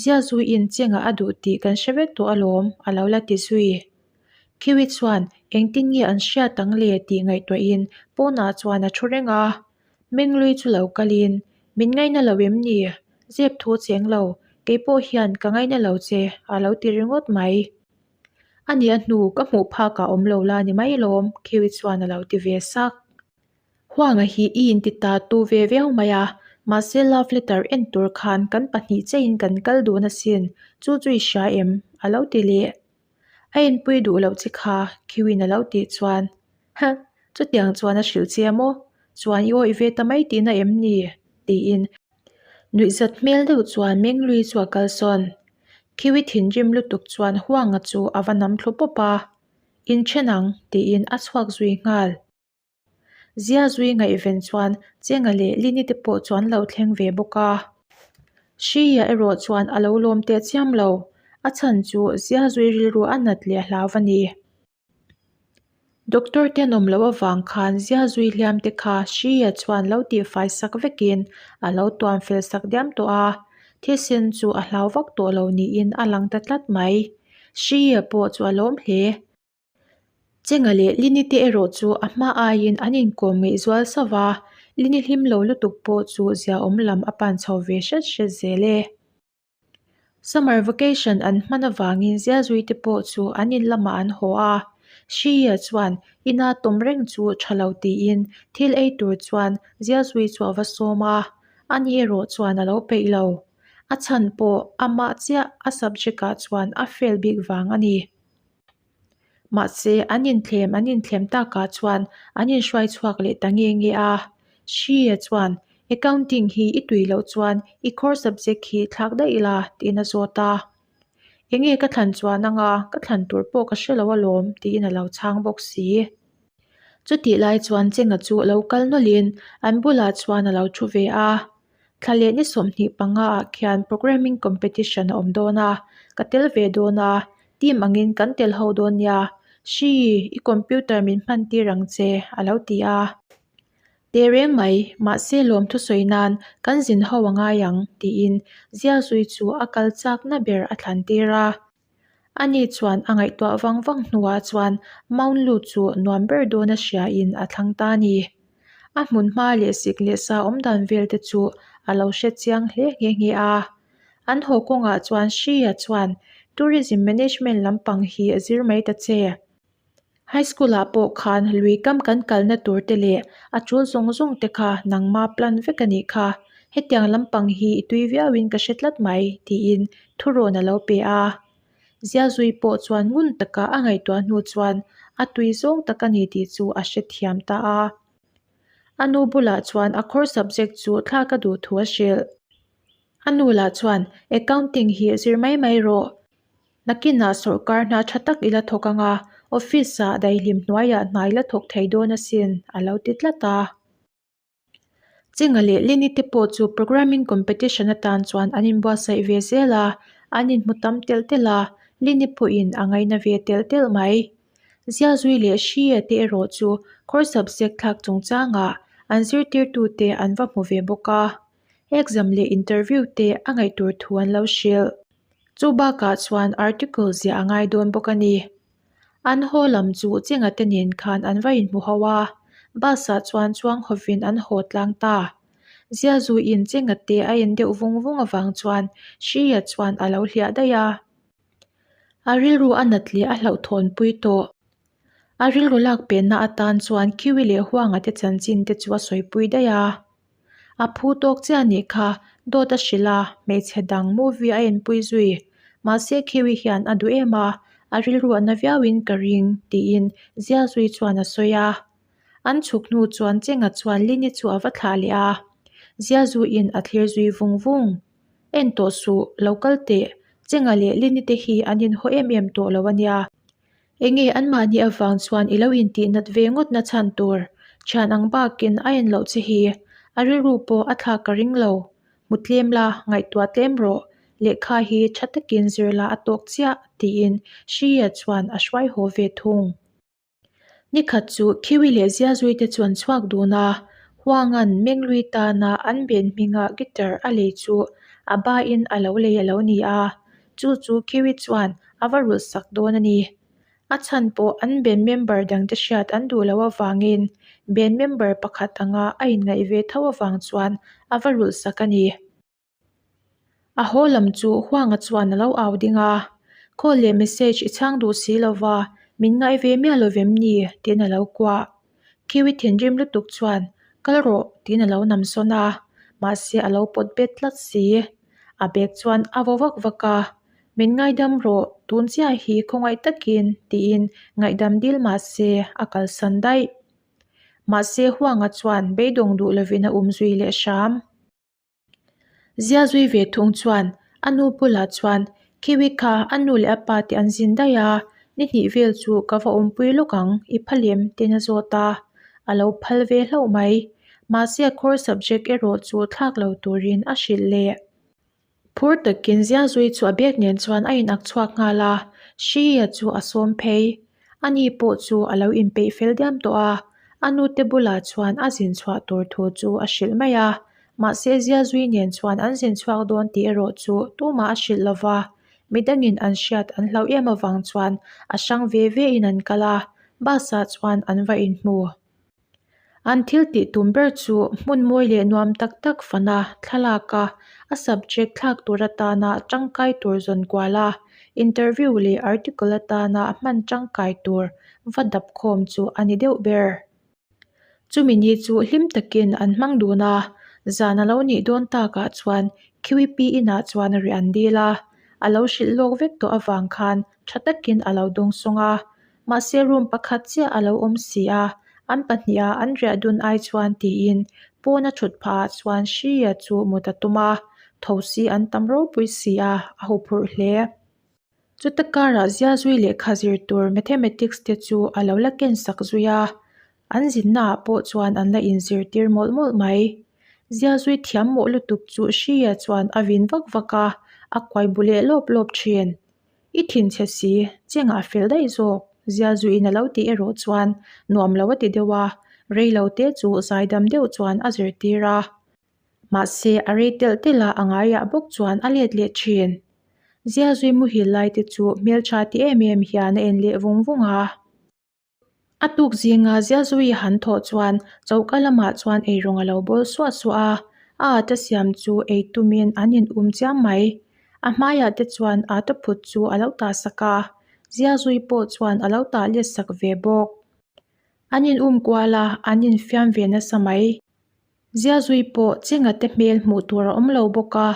Ziazuiin Chenga a duh tih kan hre vek tawh alawm, a lo la ti zui. Kiwi chuan engtin nge an hriat ang le tih ngaihtuahin pawnah chuan a thu reng a. Menglui chu lo kalin, Min ngaina lo em ni? Zep thu cheng lo, kei pawh hian ka ngaina lo che, a lo ti ringawt mai. A nia hnu ka hmuh phakah awm lo la ni mai lawm, Kiwi chuan a lo ti ve sak. Huanga hi i inti ta tu ve viau mai a, mahse love letter en tur khan kan pahnih cheiin kan kal dun asin, chu chu i hria em? a lo ti leh. A inpui duh loh che kha, Khiwin a lo tih chuan, Huh, chutiang chuan a hrilh che maw? Chuan i awih ve ta mai tihna em ni? tiin nuihzat hmel deuh chuan Menglui chu a kalsawn. Khiwi thinrim lutuk chuan Huanga chu a va nam thlu pawp a, Inthen ang, tiin a chhuak zui nghal. Zia zui ngaihven chuan Chenga leh Lini te pawh chu an lo thleng ve bawk a. Hria erawh chuan a lo lawm teh chiam lo, a chhan chu Zia zui rilru a nat leh hlau a ni. Doctor te an awm loh avang khan Zia zui hliam te kha Hria chuan lo tihfai sak vekin a lo tuam fel sak diam tawh a, thisen chu a hlau vak tawh lo niin a lang ta tlat mai. Hria pawh chu a lawm hle. Chenga leh Lini te erawh chu a hma aiin an inkawm ngeih zual sauh va, Lini hlim lo lutuk pawh chu ziaawm lam a pan chho ve hret hret zel e. Summer vacation an hman avangin zialzui te pawh chu an in lamah an haw a, Hriya chuan ina tawm reng chu tha lo tiin thil ei tur chuan zialzui chu a va sawm a, ani erawh chuan a lo peih lo. A chhan pawh amah chiah a subject ah chuan a fail bik vang a ni. Mahse, an inthlem an inthlem takah chuan an inhruai chhuak leh ta nge nge a. Hria chuan, Accounting hi i tui loh chuan i core subject hi thlak daih ila, tiin a zawt a. Enge ka thlan chuan anga ka thlan tur pawh ka hre lo alawm, tiin a lo chhang bawk si. Chutih lai chuan Chenga chu lo kal nawlhin an bulah chuan a lo thu ve a. Thla leh ni 25 ah khian programming competition a awm dawn a, ka tel ve dawn a, team angin kan tel ho dawn nia, Hri, i computer min hman tir ang che, a lo ti a. Teh reng mai, mahse lawm thusawi nan kan zin ho a ngai ang, tiin Zialzui chu a kal chakna ber a thlan tir a. Ani chuan a ngaihtuah vang vang hnuah chuan Mount Lu chu nuam ber dawna hriain a thlang ta a ni. A hmun hma leh sik leh sa awm dan vel te chu a lo hre chiang hle nghe nghe a. An haw kawngah chuan Hria chuan Tourism Management lampang hi a zir mai ta che. High school ah pawh khan lui kam kan kalna tur te leh a tul zawng zawng te kha nangma plan vek a nih kha. Hetiang lampang hi i tui viau in ka hre tlat mai tiin thurawn a lo pe a. Zialzui pawh chuan ngun taka a ngaihtuah hnu chuan a tui zawng tak a ni tih chu a hrethiam ta a. A nu bulah chuan a core subject chu thlak a duh thu a hrilh. A nu lah chuan accounting hi zir mai mai rawh. Nakinah sawrkar hna tha tak i la thawk ang a, office-ah daihlim hnuaiah hna i la thawk thei dawn asin, a lo ti tlat a. Chinga leh Lini te pawh chu programming competition atan chuan an inbuatsaih ve zel a, an inhmu tam telh telh a, Lini pawhin a ngaina ve telh telh mai. Ziazui leh Hria te erawh chu course subject thlak chungchangah an zirtirtute an va hmu ve bawk a, exam leh interview te a ngaih tur thu an lo hrilh. Chu bakah chuan article ziah a ngai dawn bawk a ni. An haw lam chu Chenga te nen khan an va inhmu ho a, bus ah chuan chuang hovin an haw tlang ta. Ziazuiin Chenga te a en deuh vung vung avang chuan Hria chuan a lo hliah daih a. A rilru a nat leh a hlauhthawnpui tawh. A rilru lak penna atan chuan Kiwi leh Huanga te chanchin te chu a sawipui daih a. A phu tawk chiah anih kha, dawt a hrilh a, hmeichhe dang movie a enpui zui. Mahse Khiwi hian a duh em a, a rilru a na viauin ka ring, tiin Zialzui chuan a sawi a. An chhuk hnu chuan Chenga chuan Lini chu a va thlah leh a, Zialzuiin a thlir zui vung vung. En tawh suh, lo kal teh, Chenga leh Lini te hi an inhaw em em tawh lo a nia. Enge anmahni avang chuan i lo intih nat ve ngawt na chhan tur thian ang bakin a en loh che hi a rilru pawh a thlak ka ring lo. Hmu tlem la, ngaihtuah tlem rawh, lehkha hi tha takin zir la a tawk chiah tiin Hria chuan a hruai haw ve thung. Nikhat chu Khiwi leh Ziazui te chu an chhuak dun a. Huanga'n Menglui tana an ben hminga guitar a lei chu a bain a lo lei a lo ni a, chu chu Kiwi chuan a va rulh sak dawn a ni. A chhan pawh an band member dangte hriat an duh loh avangin band member pakhat anga a inngaih ve tho avang chuan a va rulh sak a ni. A haw lam chu Huanga chuan a lo au ding a, Call leh message i chhang duh si lo va, min ngai ve miah lo vem ni? tiin a lo kuah. Kiwi thinrim lutuk chuan, Kal rawh tiin a lo nam sawn a, mahse a lo pawt bet tlat si. A bag chuan a vaw vak vak a, Min ngaidam rawh, tun chiah hi khawngaih takin tiin ngaihdam dil mahse a kalsan daih. Mahse Huanga chuan beidawng duh lovin a um zui leh hram. Zia zui ve thung chuan a nu bulah chuan Kiwi kha a nu leh a pa te an zin daih a, ni hnih vel chu ka va awmpui lawk ang, i phal em? tiin a zawt a, a lo phal ve hlauh mai. Mahse a core subject erawh chu thlak lo turin a hrilh leh. Phur takin Zia zui chu a bag nen chuan a inak chhuak nghal a, Hriia chu a sawm phei. Ani pawh chu a lo inpeih fel diam tawh a, a nute bulah chuan a zin chhuah tur thu chu a hrilh mai a. Mahse Zia zui nen chuan an zin chhuak dawn tih erawh chu tumah a hrilh lo va, midangin an hriat an hlauh em avang chuan a hrang ve ve in an kal a, bus ah chuan an va inhmu. An thil tih tum ber chu hmun mawi leh nuam tak tak fana thlalak a, a subject thlak tur atana tangkai tur zawn kual a, interview leh article atana hman tangkai tur va dap khawm chu a ni deuh ber. Chumi ni chu hlim takin an hmang dun a, zan a lo nih dawn takah chuan QEP inah chuan a riah an dil a, a lo hrilh lawk vek tawh avang khan tha takin a lo dawngsawng a. Mahse room pakhat chiah a lo awm si a, an pahniha an riah dun ai chuan tiin pawn a thut phah ah chuan Hria chu mut a tum a, thosi an tam ropui si a, a huphurh hle. Chuta karah zia zui lehkha zir tur mathematics te chu a lo la ken sak zui a, an zinna ah pawh chuan an la inzirtir mawlh mawlh mai. Zia zui thiam mawh lutuk chu Hria chuan a vin vak vak a, a kuai bu leh lawp lawp thin. I thinchhe si, chengah a fel daih zawk, zia zuiin a lo tih erawh chuan nuam lo a ti deuh a, rei lo te chu zaidam deuh chuan a zirtir a. Mahse, a rei telh telh a, a ngaiah bawk chuan a let leh thin. Zia zui muhil lai te chu hmeltha ti em em hian a en leh vung vung a. A tuk zinga Ziazuii han thawh chuan choka lamah chuan eirawng a lo bawl suah suah a, a ata siam chu ei tumin an in um chiam mai. A hmaiah te chuan ata phut chu a lo tah sak a, Ziazuii pawh chuan a lo tah let sak ve bawk. An in um kual a, an in fiam ve nasa mai. Ziazui pawh Chenga te hmel hmuh tur a awm lo bawk a,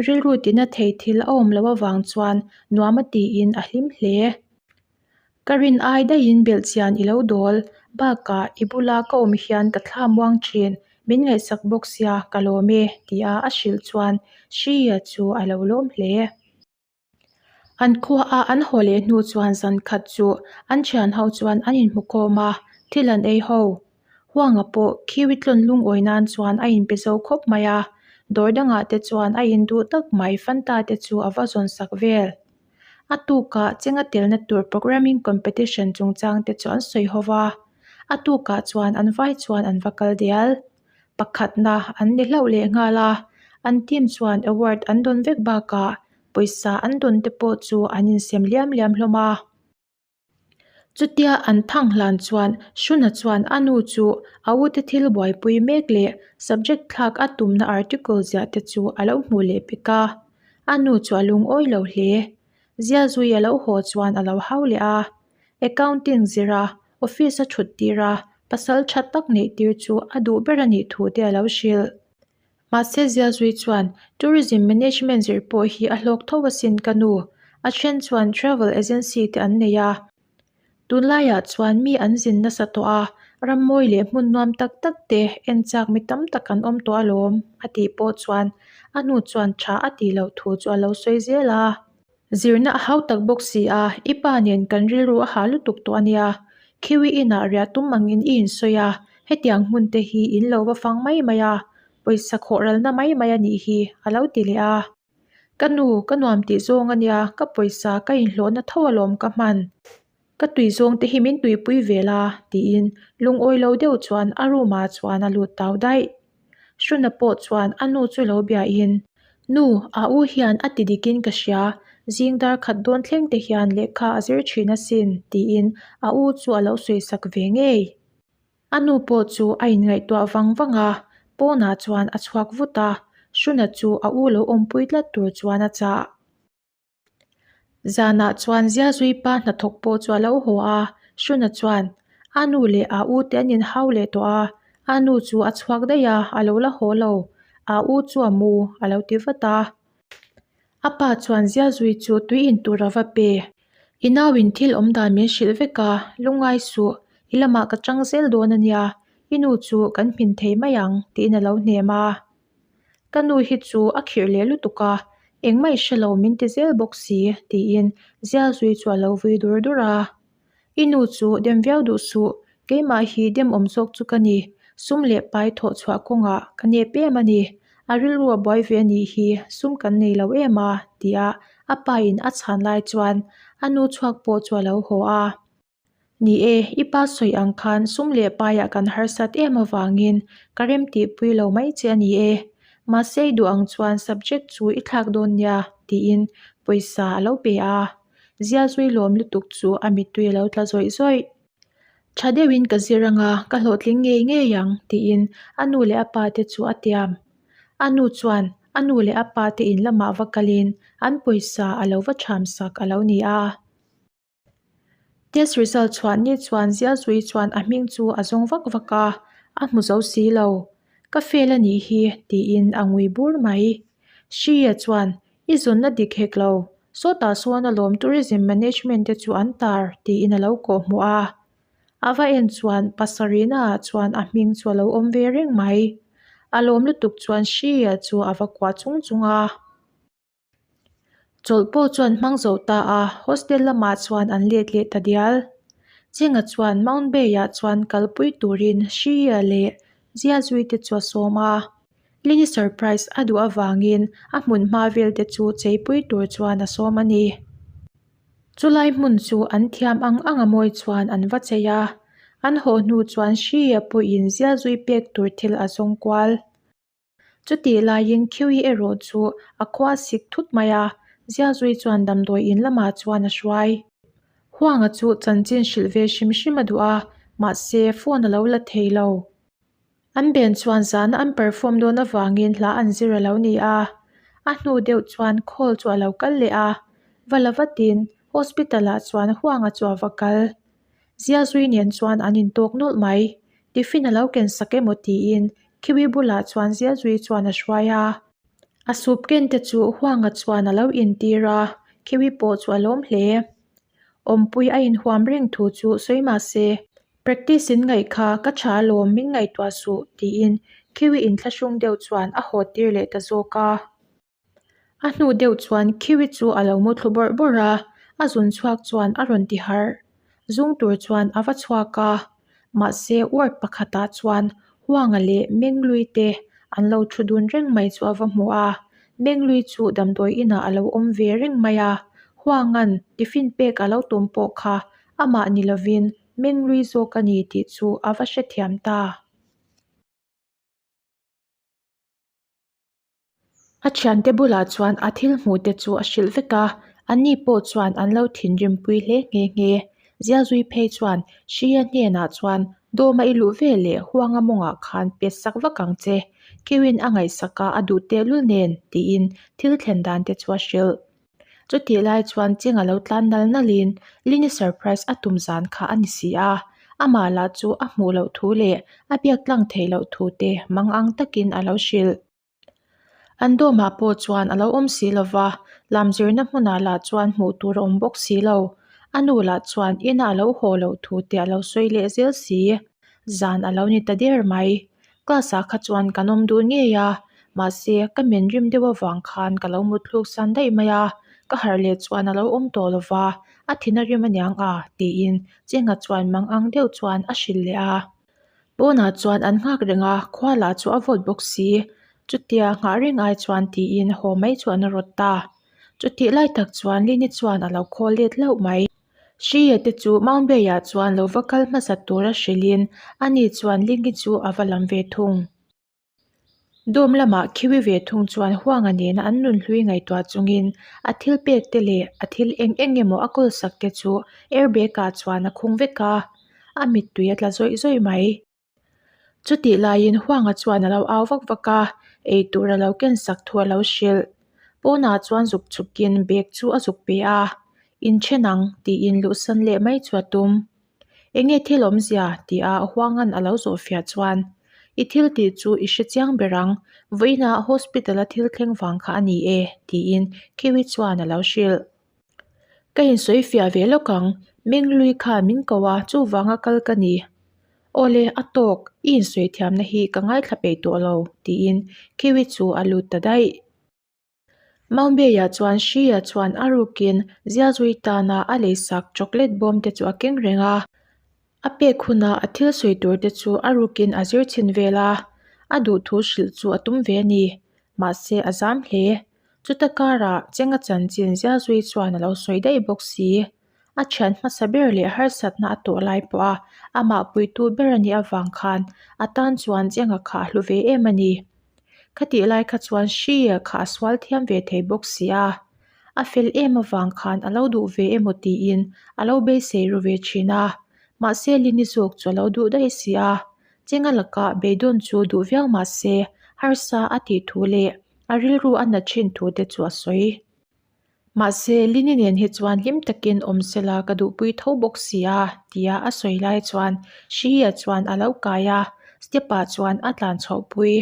rilru tina thei thil a awm loh avang chuan nuam a tiin a hlim hle. Ka rin ai daihin belhchian i lo dawl, bakah i bula ka awm hian ka thla muang thin, min ngaihsak bawk sia ka lawm e tia a hrilh chuan Hria chu a lo lawm hle. An khuaah an haw leh hnu chuan zan khat chu an thian ho chuan an inhmu khawm a, thil an ei ho. Huanga pawh khiwi tlawn lungawi nan chuan a inpe zo khawp mai a, dawr dangah te chuan a induh tak mai Fanta te chu a va zawn sak vel. A tukah chenga telna tur programming competition chungchang te chu an sawi ho va, a tukah chuan an vai chuan an va kal dial. Pakhatna an ni hlauh leh nghal a, an team chuan award an dawn vek bakah pawisa an dawn te pawh chu an insem liam liam hlawm a. Chutia an thang hlan chuan Hruna chuan a nu chu a ute thil buaipui mek leh subject thlak a tumna article ziah te chu a lo hmuh leh pek a, a nu chu a lungawi lo hle. Zialzui a lo haw chuan a lo hau leh a, accounting zira office a thut tir a, pasal tha tak neih tir chu a duh ber a nih thu te a lo hrilh. Mahse Zialzui chuan Tourism Management zir pawh hi a hlawk tho asin ka nu, a then chuan travel agency te an nei a. Tunlaiah chuan mi an zin nasa tawh a, ram mawi leh hmun nuam tak tak te en chak mi tam tak an awm tawh alawm a tih pawh chuan a hnu chuan tha a tih loh thu chu a lo sawi zel a. Zirna a hau tak bawk si a, i pa nen kan rilru a hah lutuk tawh a nia. Khiwi inah riah tum angin i insawi a, hetiang hmun te hi in lo va fang mai mai a, pawisa khawh ralna mai mai a nih hi, a lo ti leh a. Ka nu, ka nuam tih zawng a nia, ka pawisa ka inhlawhna tho alawm ka hman. Ka tui zawng te hi min tuipui ve la, tiin lungawi lo deuh chuan a room ah chuan a lut tau daih. Hruna pawh chuan a nu chu lo biahin, Nu, a u hian a ti dikin ka hria, zing dar khat dawn thleng te hian lehkha a zir thin asin, tiin a u chu a lo sawisak ve ngei. A nu pawh chu a inngaihtuah vang vang a, pawnah chuan a chhuak vut a, Hruna chu a u lo awmpui tlat tur chuan a chah. Zanah chuan Ziazui pa hnathawk pawh chu a lo haw a, Hruna chuan a nu leh a u te an inhau leh tawh a, a nu chu a chhuak daih a, a lo la haw lo, a u chu a mu a lo ti vat a. A pa chuan Ziazui chu tui in tur a va pe. I nauin thil awm dan min hrilh vek a, lungngai suh, i lamah ka chang zel dawn a nia, i nu chu kan hmin thei mai ang tiin a lo hnem a. Ka nu hi chu a khirh leh lutuk a, engmah i hre lo min ti zel bawk si tiin Zialzui chu a lo vui dur dur a. I nu chu dem viau duh suh, keimah hi dem awm zawk chu ka ni, sum leh pai thawh chhuah kawngah ka nep em a ni, a rilru a buai ve a nih hi, sum kan nei lo em a tia a pa in a chhan lai chuan a nu chhuak pawh chu a lo haw a. Ni e, i pa sawi ang khan sum leh paiah kan harsat em avangin ka rem tihpui lo mai che a ni e. Mahse i duh ang chuan subject chu i thlak dawn nia, tiin pawisa a lo pe a. Zialzui lawm lutuk chu a mittui a lo tla zawih zawih. Tha deuhin ka zir anga ka hlawhtling ngei ngei ang, tiin a nu leh a pa te chu a tiam. A nu chuan a nu leh a pa te in lamah va kalin an pawisa a lo va thamsak a lo ni a. Test result chhuah ni chuan Zialzui chuan a hming chu a zawng vak vak a, a hmu zo si lo. Ka fail a nih hi tiin a ngui bur mai. Shriya chuan, I zawnna dik hek lo, sawtah sawn alawm tourism management te chu an tar tiin a lo kawh hmuh a. A va en chuan pasarihna ah chuan a hming chu a lo awm ve reng mai. A lawm lutuk chuan Shriya chu a va kuah chung chung a. Chawlh pawh chuan hmang zo ta a, hostel lamah chuan an let leh ta dial. Chinga chuan Mount Bay-ah chuan kalpui turin Shriya leh Ziazui te chu a sawm a. Lini surprise a duh avangin a hmun hma vel te chu cheipui tur chuan a sawm a ni. Chulai hmun chu an thiam ang ang a mawi chuan an va chei a. An haw hnu chuan Shriya pawhin Ziazui pek tur thil a zawng kual. Chutih laiin Khiui erawh chu a khua sik thut mai a, Ziazui chuan damdawi in lamah chuan a hruai. Huanga chu chanchin hrilh ve hrim hrim a duh a, mahse phone a lo la thei lo. An ben chuan zana an perform dawn avangin hla an zir a lo ni a, a hnu deuh chuan call chu a lo kal leh a, va la vatin hospital ah chuan Huanga chu a va kal. Ziazui nen chuan an intawk nawlh mai. Tiffin a lo ken sak emaw tiin Khiwi bulah chuan Ziazui chuan a hruai a. A soup ken te chu Huanga chuan a lo intir a, Khiwi pawh chu a lawm hle. Awmpui a inhuam reng thu chu sawi mah se, Practice in ngaih kha ka tha alawm min ngaihtuah suh tiin Khiwi inthlahrung deuh chuan a haw tir leh ta zawk a. A hnu deuh chuan Khiwi chu a lo mu thlu bawrh bawrh a, a zun chhuak chuan a rawn ti harh. Zung tur chuan a va chhuak a, mahse ward pakhatah chuan Huanga leh Menglui te an lo thu dun reng mai chu a va hmu a. Menglui chu damdawi inah a lo awm ve reng mai a, Huanga'n tiffin pek a lo tum pawh kha amah ni lovin Menglui zawk a ni tih chu a va hrethiam ta. A thiante bulah chuan a thil hmuh te chu a hrilh vek a, anni pawh chuan an lo thinrim pui hle nghe nghe. Zialzui phei chuan Hria hnenah chuan Dawma i luh ve leh Huanga mawngah khan pet sak vak ang che, Kiwin a ngaihsak a a duh tehlul nen tiin thil thlen dan te chu a hrilh. Chutih lai chuan Ching a lo tlan nal nalin Lini surprise a tum zan kha a ni si a, amah lah chu a hmuh loh thu leh a biak tlang theih loh thu te mang ang takin a lo hrilh. An dawmah pawh chuan a lo awm si lo va, lam zirna hmunah lah chuan hmuh tur a awm bawk si lo. A nu lah chuan inah a lo haw loh thu te a lo sawi leh zel si. Zan a lo ni ta der mai. Class ah kha chuan kan awm dun ngei a, mahse ka men rim deuh avang khan ka lo mut thluk san daih mai a, ka harh leh chuan a lo awm tawh lo va, a thin a rim aniang a tiin Chenga chuan mang ang deuh chuan a hrilh leh a. Pawnah chuan an nghak reng a, khua lah chu a vawt bawk si. Chutia nghah reng ai chuan tiin haw mai chu an rawt ta. Chutih lai tak chuan Lini chuan a lo khawl let hlauh mai. Hria te chu Mount Bay-ah chuan lo va kal hmasa tura hrilhin ani chuan Lingi chu a va lam ve thung. Dawm lamah khiwi ve thung chuan Huanga nena an nunhlui ngaihtuah chungin a thil pek te leh a thil eng eng emaw a kawlsak te chu airbag-ah chuan a khung vek a, a mittui a tla zawih zawih mai. Chutih laiin Huanga chuan a lo au vak vak a, eitur a lo ken sak thu a lo hrilh. Pawnah chuan zuk chhukin bag chu a zuk pe a, Inthen ang tiin luhsan leh mai chu a tum. Enge thil awmzia? tia Huanga'n a lo zawhfiah chuan, I thil tih chu i hre chiang ber ang, vawiinah hospital a thil thleng vang kha a ni e, tiin Kiwi chuan a lo hrilh. Ka insawi fiah ve lawk ang, Menglui khan min ko a, chuvanga kal ka ni. Awle, a tawk, i insawi thiamna hi ka ngaithla peih tawh lo, tiin Kiwi chu a lut ta daih. Maumbei-ah chuan Hria chuan a rukin Ziazui tana a leisak chocolate bawm te chu a keng reng a. A pek huna a thil sawi tur te chu a rukin a zir chhin vel a, a duhthu hrilh chu a tum ve a ni. Mahse a zam hle. Chuta karah Chenga chanchin Ziazui chuan a lo sawi daih bawk si. A thian hmasa ber leh harsatna a tawh lai pawha amah puitu ber a nih avang khan a tan chuan Chenga kha a hlu ve em a ni. Khatih lai kha chuan Hria kha a sual thiam ve thei bawk si a, a fel em avang khan a lo duh ve emaw tiin a lo beisei ru ve thin a, mahse Lini zawk chu a lo duh daih si a, Chenga lakah beidawn chu duh viau mahse harsa a tih thu leh a rilru a na thin thu te chu a sawi. Mahse, Lini nen hi chuan hlim takin awm sela ka duhpui tho bawk si a, tia a sawi lai chuan Shihia chuan a lo kai a, step ah chuan a tlan chhohpui.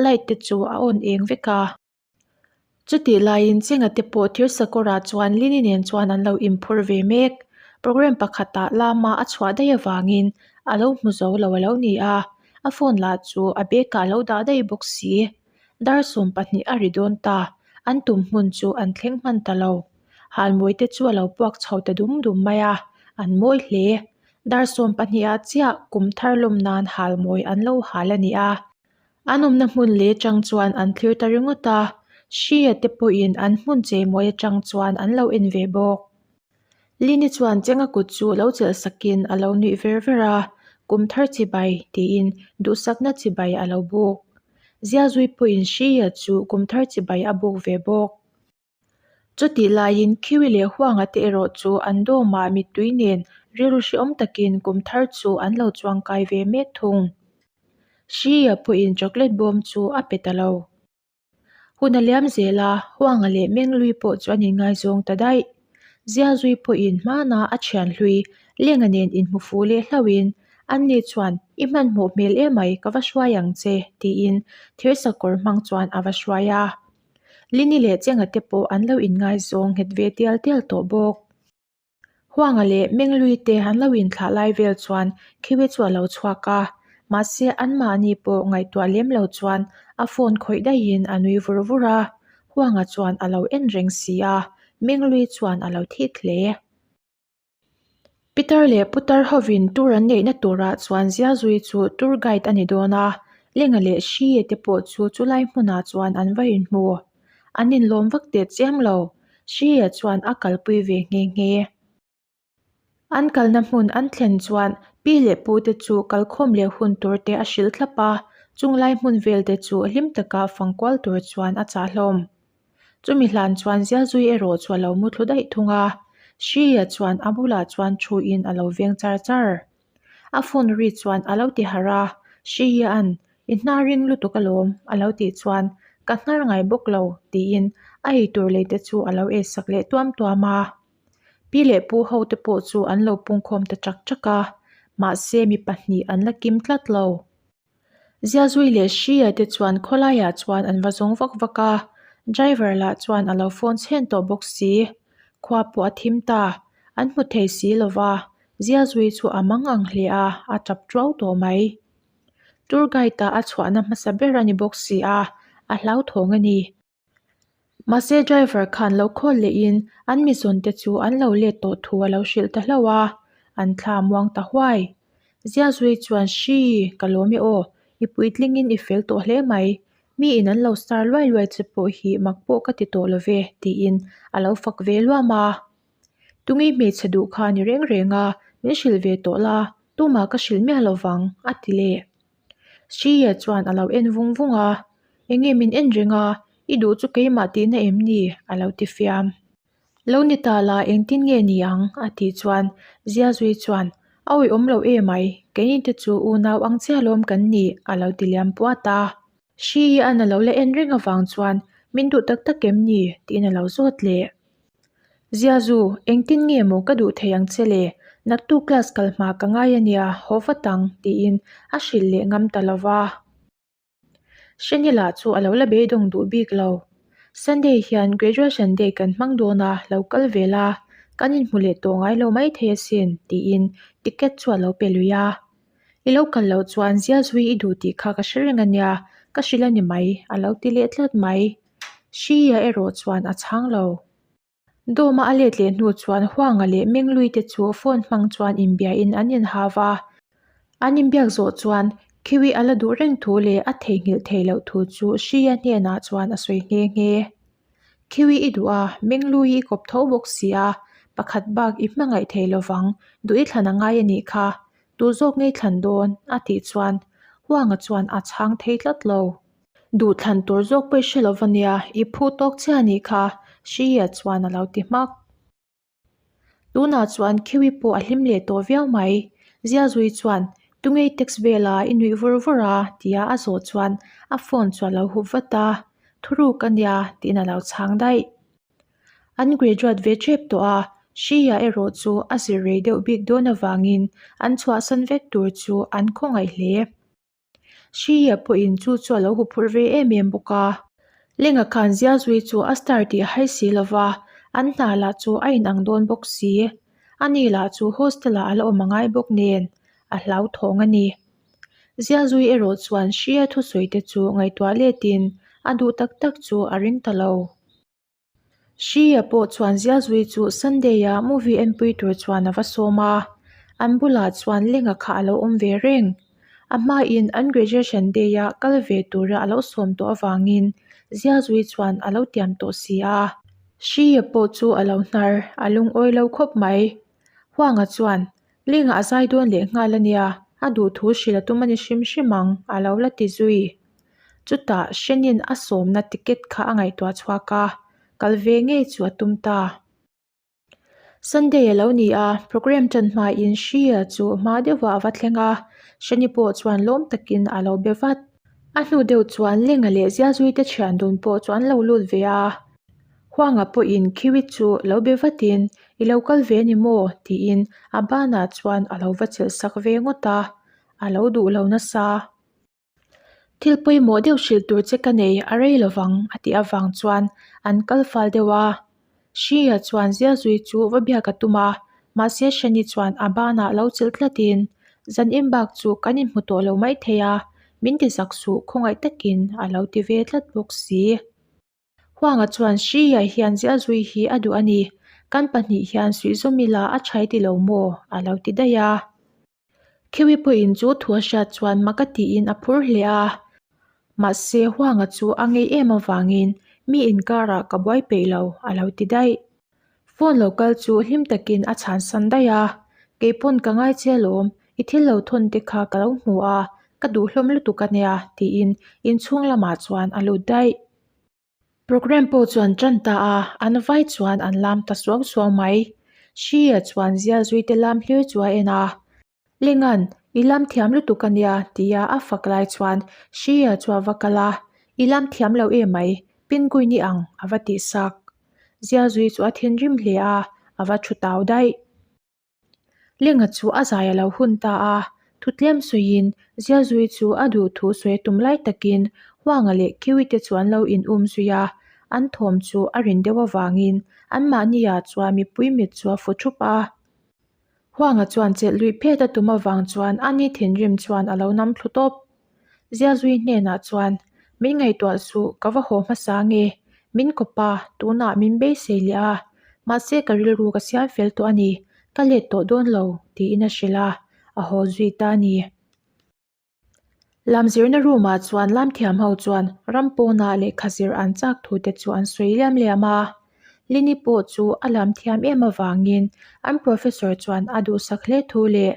Light te chu a on eng vek a. Chutih laiin Chenga te pawh Thirsakawrah chuan Lini nen chuan an lo inphur ve mek. Program pakhatah lama a chhuah daih avangin a lo hmu zo lo a lo ni a, a phone lah chu a bag ah a lo dah daih bawk si. Dar 12 a ri dawn ta, an tum hmun chu an thleng hman ta lo. Halmawi te chu a lo puak chho ta dum dum mai a, an mawi hle. Dar 12 ah chiah kum thar lawm nan halmawi an lo hal a ni a. An awmna hmun leh atang chuan an thlir ta ringawt a, Hria te pawhin an hmun cheimawi atang chuan an lo en ve bawk. Lini chuan Chenga kut chu lo chelh sakin a lo nuih ver ver a, Kum thar chibai tiin duhsakna chibai a lo buk. Ziazui pawhin Hria chu kum thar chibai a buk ve bawk. Chutih laiin Khiwi leh Huanga te erawh chu an dawmah mittui nen rilru hrehawm takin kum thar chu an lo chuangkai ve mek thung. Hria pawhin chocolate bawm chu a pe ta lo. Hun a liam zel a, Huanga leh Menglui pawh chu an inngaizawng ta daih. Ziazui pawhin hmana a thian hlui Lenga nen inhmu fu leh hlauhin anni chuan i hmanhmawh hmel emai ka va hruai ang che tiin thirsakawr hmang chuan a va hruai a. Lini leh Chenga te pawh an lo inngaizawng nghet ve tial tial tawh bawk. Huanga leh Menglui te an lo inthlah lai vel chuan Khiwi chu a lo chhuak a, mahse anmahni pawh ngaihtuah lem lo chuan a phone khawih daihin a nui vur vur a, Huanga chuan a lo en reng si a, Menglui chuan a lo thik hle. Peter leh Putar hovin tour an neihna turah chuan Ziazui chu tour guide a ni dawn a, Lenga leh Hrie te pawh chu chulai hmunah chuan an va inhmu. An inlawm vak teh chiam lo. Hria chuan a kalpui ve nghe nghe. An kalna hmun an thlen chuan pi leh pu te chu kalkhawm leh hun tur te a hrilh thlap a, chunglai hmun vel te chu hlim taka fangkual tur chuan a chah hlawm. Chumi hlan chuan Zialzui erawh chu a lo mu thlu daih thung a, Hria chuan a bulah chuan thu in a lo veng char char. A phone ri chuan a lo ti harh a, Hria'n I hnar ring lutuk alawm a lo tih chuan Ka hnar ngai bawk lo tiin a eitur lei te chu a lo eisak leh tuam tuam a. Pi leh pu ho te pawh chu an lo pungkhawm ta chak chak a, mahse mi pahnih an la kim tlat lo. Ziazui leh Hria te chuan khawlaiah chuan an va zawng vak vak a, driver lah chuan a lo phone chhen tawh bawk si. Khua pawh a thim ta, an hmu thei si lo va, Ziazui chu a mang ang hle a, a tap tuau tawh mai. Tour guide ah a chhuahna hmasa ber a ni bawk si a, a hlauthawng a ni. Mahse driver khan lo call lehin an mizawn te chu an lo let tawh thu a lo hrilh ta hlauh a, an thla muang ta huai. Ziazui chuan Hri, ka lawm e aw, i puitlingin i fel tawh hle mai, mi in an lo star luai luai che pawh hi mak pawh ka ti tawh lo ve tiin a lo fak ve luam a. Tunge hmeichhe duh kha ni reng reng a, min hrilh ve tawh la, tumah ka hrilh miah lo vang, a ti leh. Hriya chuan a lo en vung vung a, Enge min en reng a, i duh chu keimah tihna em ni? a lo ti fiam. Lo ni ta la engtin nge ni ang? a tih chuan Ziazui chuan, A awihawm lo em ai, keini te chu unau ang chiah lawm kan ni, a lo ti liam puat a. Hriya'n a lo la en reng avang chuan, Min duh tak tak em ni? tiin a lo zawt leh. Ziazu, engtin nge maw ka duh thei ang che le? Naktuk class kal hma ka ngai a nia, haw vat ang, tiin a hrilh leh ngam ta lo va. Hreni lah chu a lo la beidawng duh bik lo. Sunday hian graduation day kan hmang dawn a, lo kal ve la, kan inhmu leh tawh ngai lo mai thei asin, tiin ticket chu a lo pe lui a. I lo kal loh chuan Ziazui i duh tih kha ka hre reng a nia, ka hrilh a ni mai, a lo ti leh tlat mai. Hria erawh chuan a chhang lo. Dawma a let leh hnu chuan Huanga leh Menglui te chu phone hmang chuan inbiain an inhau a. An inbiak zawh chuan Khiwi a la duh reng thu leh a theihnghilh theih loh thu chu Hria hnenah chuan a sawi nghe nghe. Khiwi i duh a, Menglui i kawp tho bawk si a, pakhat bak i hmangaih thei lovang, duh i thlan a ngai a nih kha, tu zawk ngei thlan dawn? a tih chuan Huanga chuan a chhang thei tlat lo. Duhthlan tur zawk pawh i hre lo va nia, i phu tawk chiah a nih kha, Hria chuan a lo ti hmak. Tunah chuan Khiwi pawh a hlim leh tawh viau mai. Ziazui chuan, Tunge i text vel a, i nuih vur vur a? tia a zawh chuan a phone chu a lo hup vat a, Thuruk a nia, tiin a lo chhang daih. An graduate ve tep tawh a, Hria erawh chu a zir rei deuh bik dawn avangin an chhuahsan vek tur chu an khawngaih hle. Hria pawhin chu chu a lo huphurh ve em em bawk a. Lenga khan Ziazui chu a star tih a hai si lo va, an hna lah chu a inang dawn bawk si. Ani lah chu hostel ah a la awm a ngai bawk nen, a hlauthawng a ni. Ziazui erawh chuan Hria thusawi te chu ngaihtuah letin a duh tak tak chu a ring ta lo. Hria pawh chuan Ziazui chu Sunday-a movie enpui tur chuan a va sawm a, an bulah chuan Lenga kha a lo awm ve reng. A hmain an graduation day-a kal ve tura a lo sawm tawh avangin Ziazui chuan a lo tiam tawh si a. Hria pawh chu a lo hnar, a lungawi lo khawp mai. Huanga chuan, Lenga a zai dawn leh nghal a nia, a duhthu hrilh a tum a ni hrim hrim ang, a lo la ti zui. Chutah Hrenin a sawmna ticket kha a ngaihtuah chhuak a, kal ve ngei chu a tum ta. Sunday a lo ni a, programme ṭan hmain Hria chu hma deuhah a va thleng a, Hreni pawh chuan lawm takin a lo be vat. A hnu deuh chuan Lenga leh Ziazuite thian dun pawh chu an lo lut ve a, Huanga pawhin Khiwi chu lo be vatin I lo kal ve ni maw? tiin a banah chuan a lo va chelh sak ve ngawt a, a lo duh lo nasa. Thil pawimawh deuh hrilh tur che ka nei a rei lovang a tih avang chuan an kal fal deuh a. Hria chuan Ziazui chu va biak a tum a, mahse Shani chuan a banah lo chelh tlatin, Zan in bak chu kan inhmu tawh lo maithei a, min ti zak suh khawngaih takin a lo ti ve tlat bawk si. Huanga chuan Hria hian Ziazui hi a duh a ni, kan pahnih hian suihzawm ila a chhai ti lo maw? a lo ti daih a. Khiwi pawhin chu thu a hriat chuan mak a tiin a phur hle a, mahse Huanga chu a ngei em avangin mi inkarah ka buai peih lo a lo ti daih. Phone lo kal chu hlim takin a chhansan daih a, keipawn ka ngai che alawm, i thil lo thawn te kha ka lo hmu a, ka duh hlawm lutuk a nia tiin inchhung lamah chuan a lut daih. Programme pawh chuan tan ta a, an vai chuan an lam ta suau suau mai. Hria chuan Zialzuite lam hlir chu a en a, Lengan, i lam thiam lutuk a nia tia a fak lai chuan Hria chu a va kal a, I lam thiam lo em mai, Penguin i ang a va tih sak. Zialzui chu a thinrim hle a, a va thu tau daih. Lenga chu a zai a lo hun ta a, thutlem sawiin Ziazui chu a duh thu sawi a tum lai takin Huanga leh Kiwi te chu an lo in um zui a, an thawm chu a rin deuh avangin anmahni ah chuan mipui mit chu a fu thup a. Huanga chuan chelh luih phet a tum avang chuan a ni thinrim chuan a lo nam thlu tawp. Ziazui hnenah chuan, Min ngaihtuah suh, ka va haw hmasa nge? Min kawp a, tunah min beisei leh a, mahse ka rilru ka siam fel tawh a ni, ka let tawh dawn lo, tiin a hrilh a, a haw zui ta a ni. Lamzirna room ah chuan lamthiam ho chuan ram pawnah lehkha zir an chak thu te chu an sawi liam liam a. Lini pawh chu a lam thiam em avangin an professor chuan a duhsak hle thu leh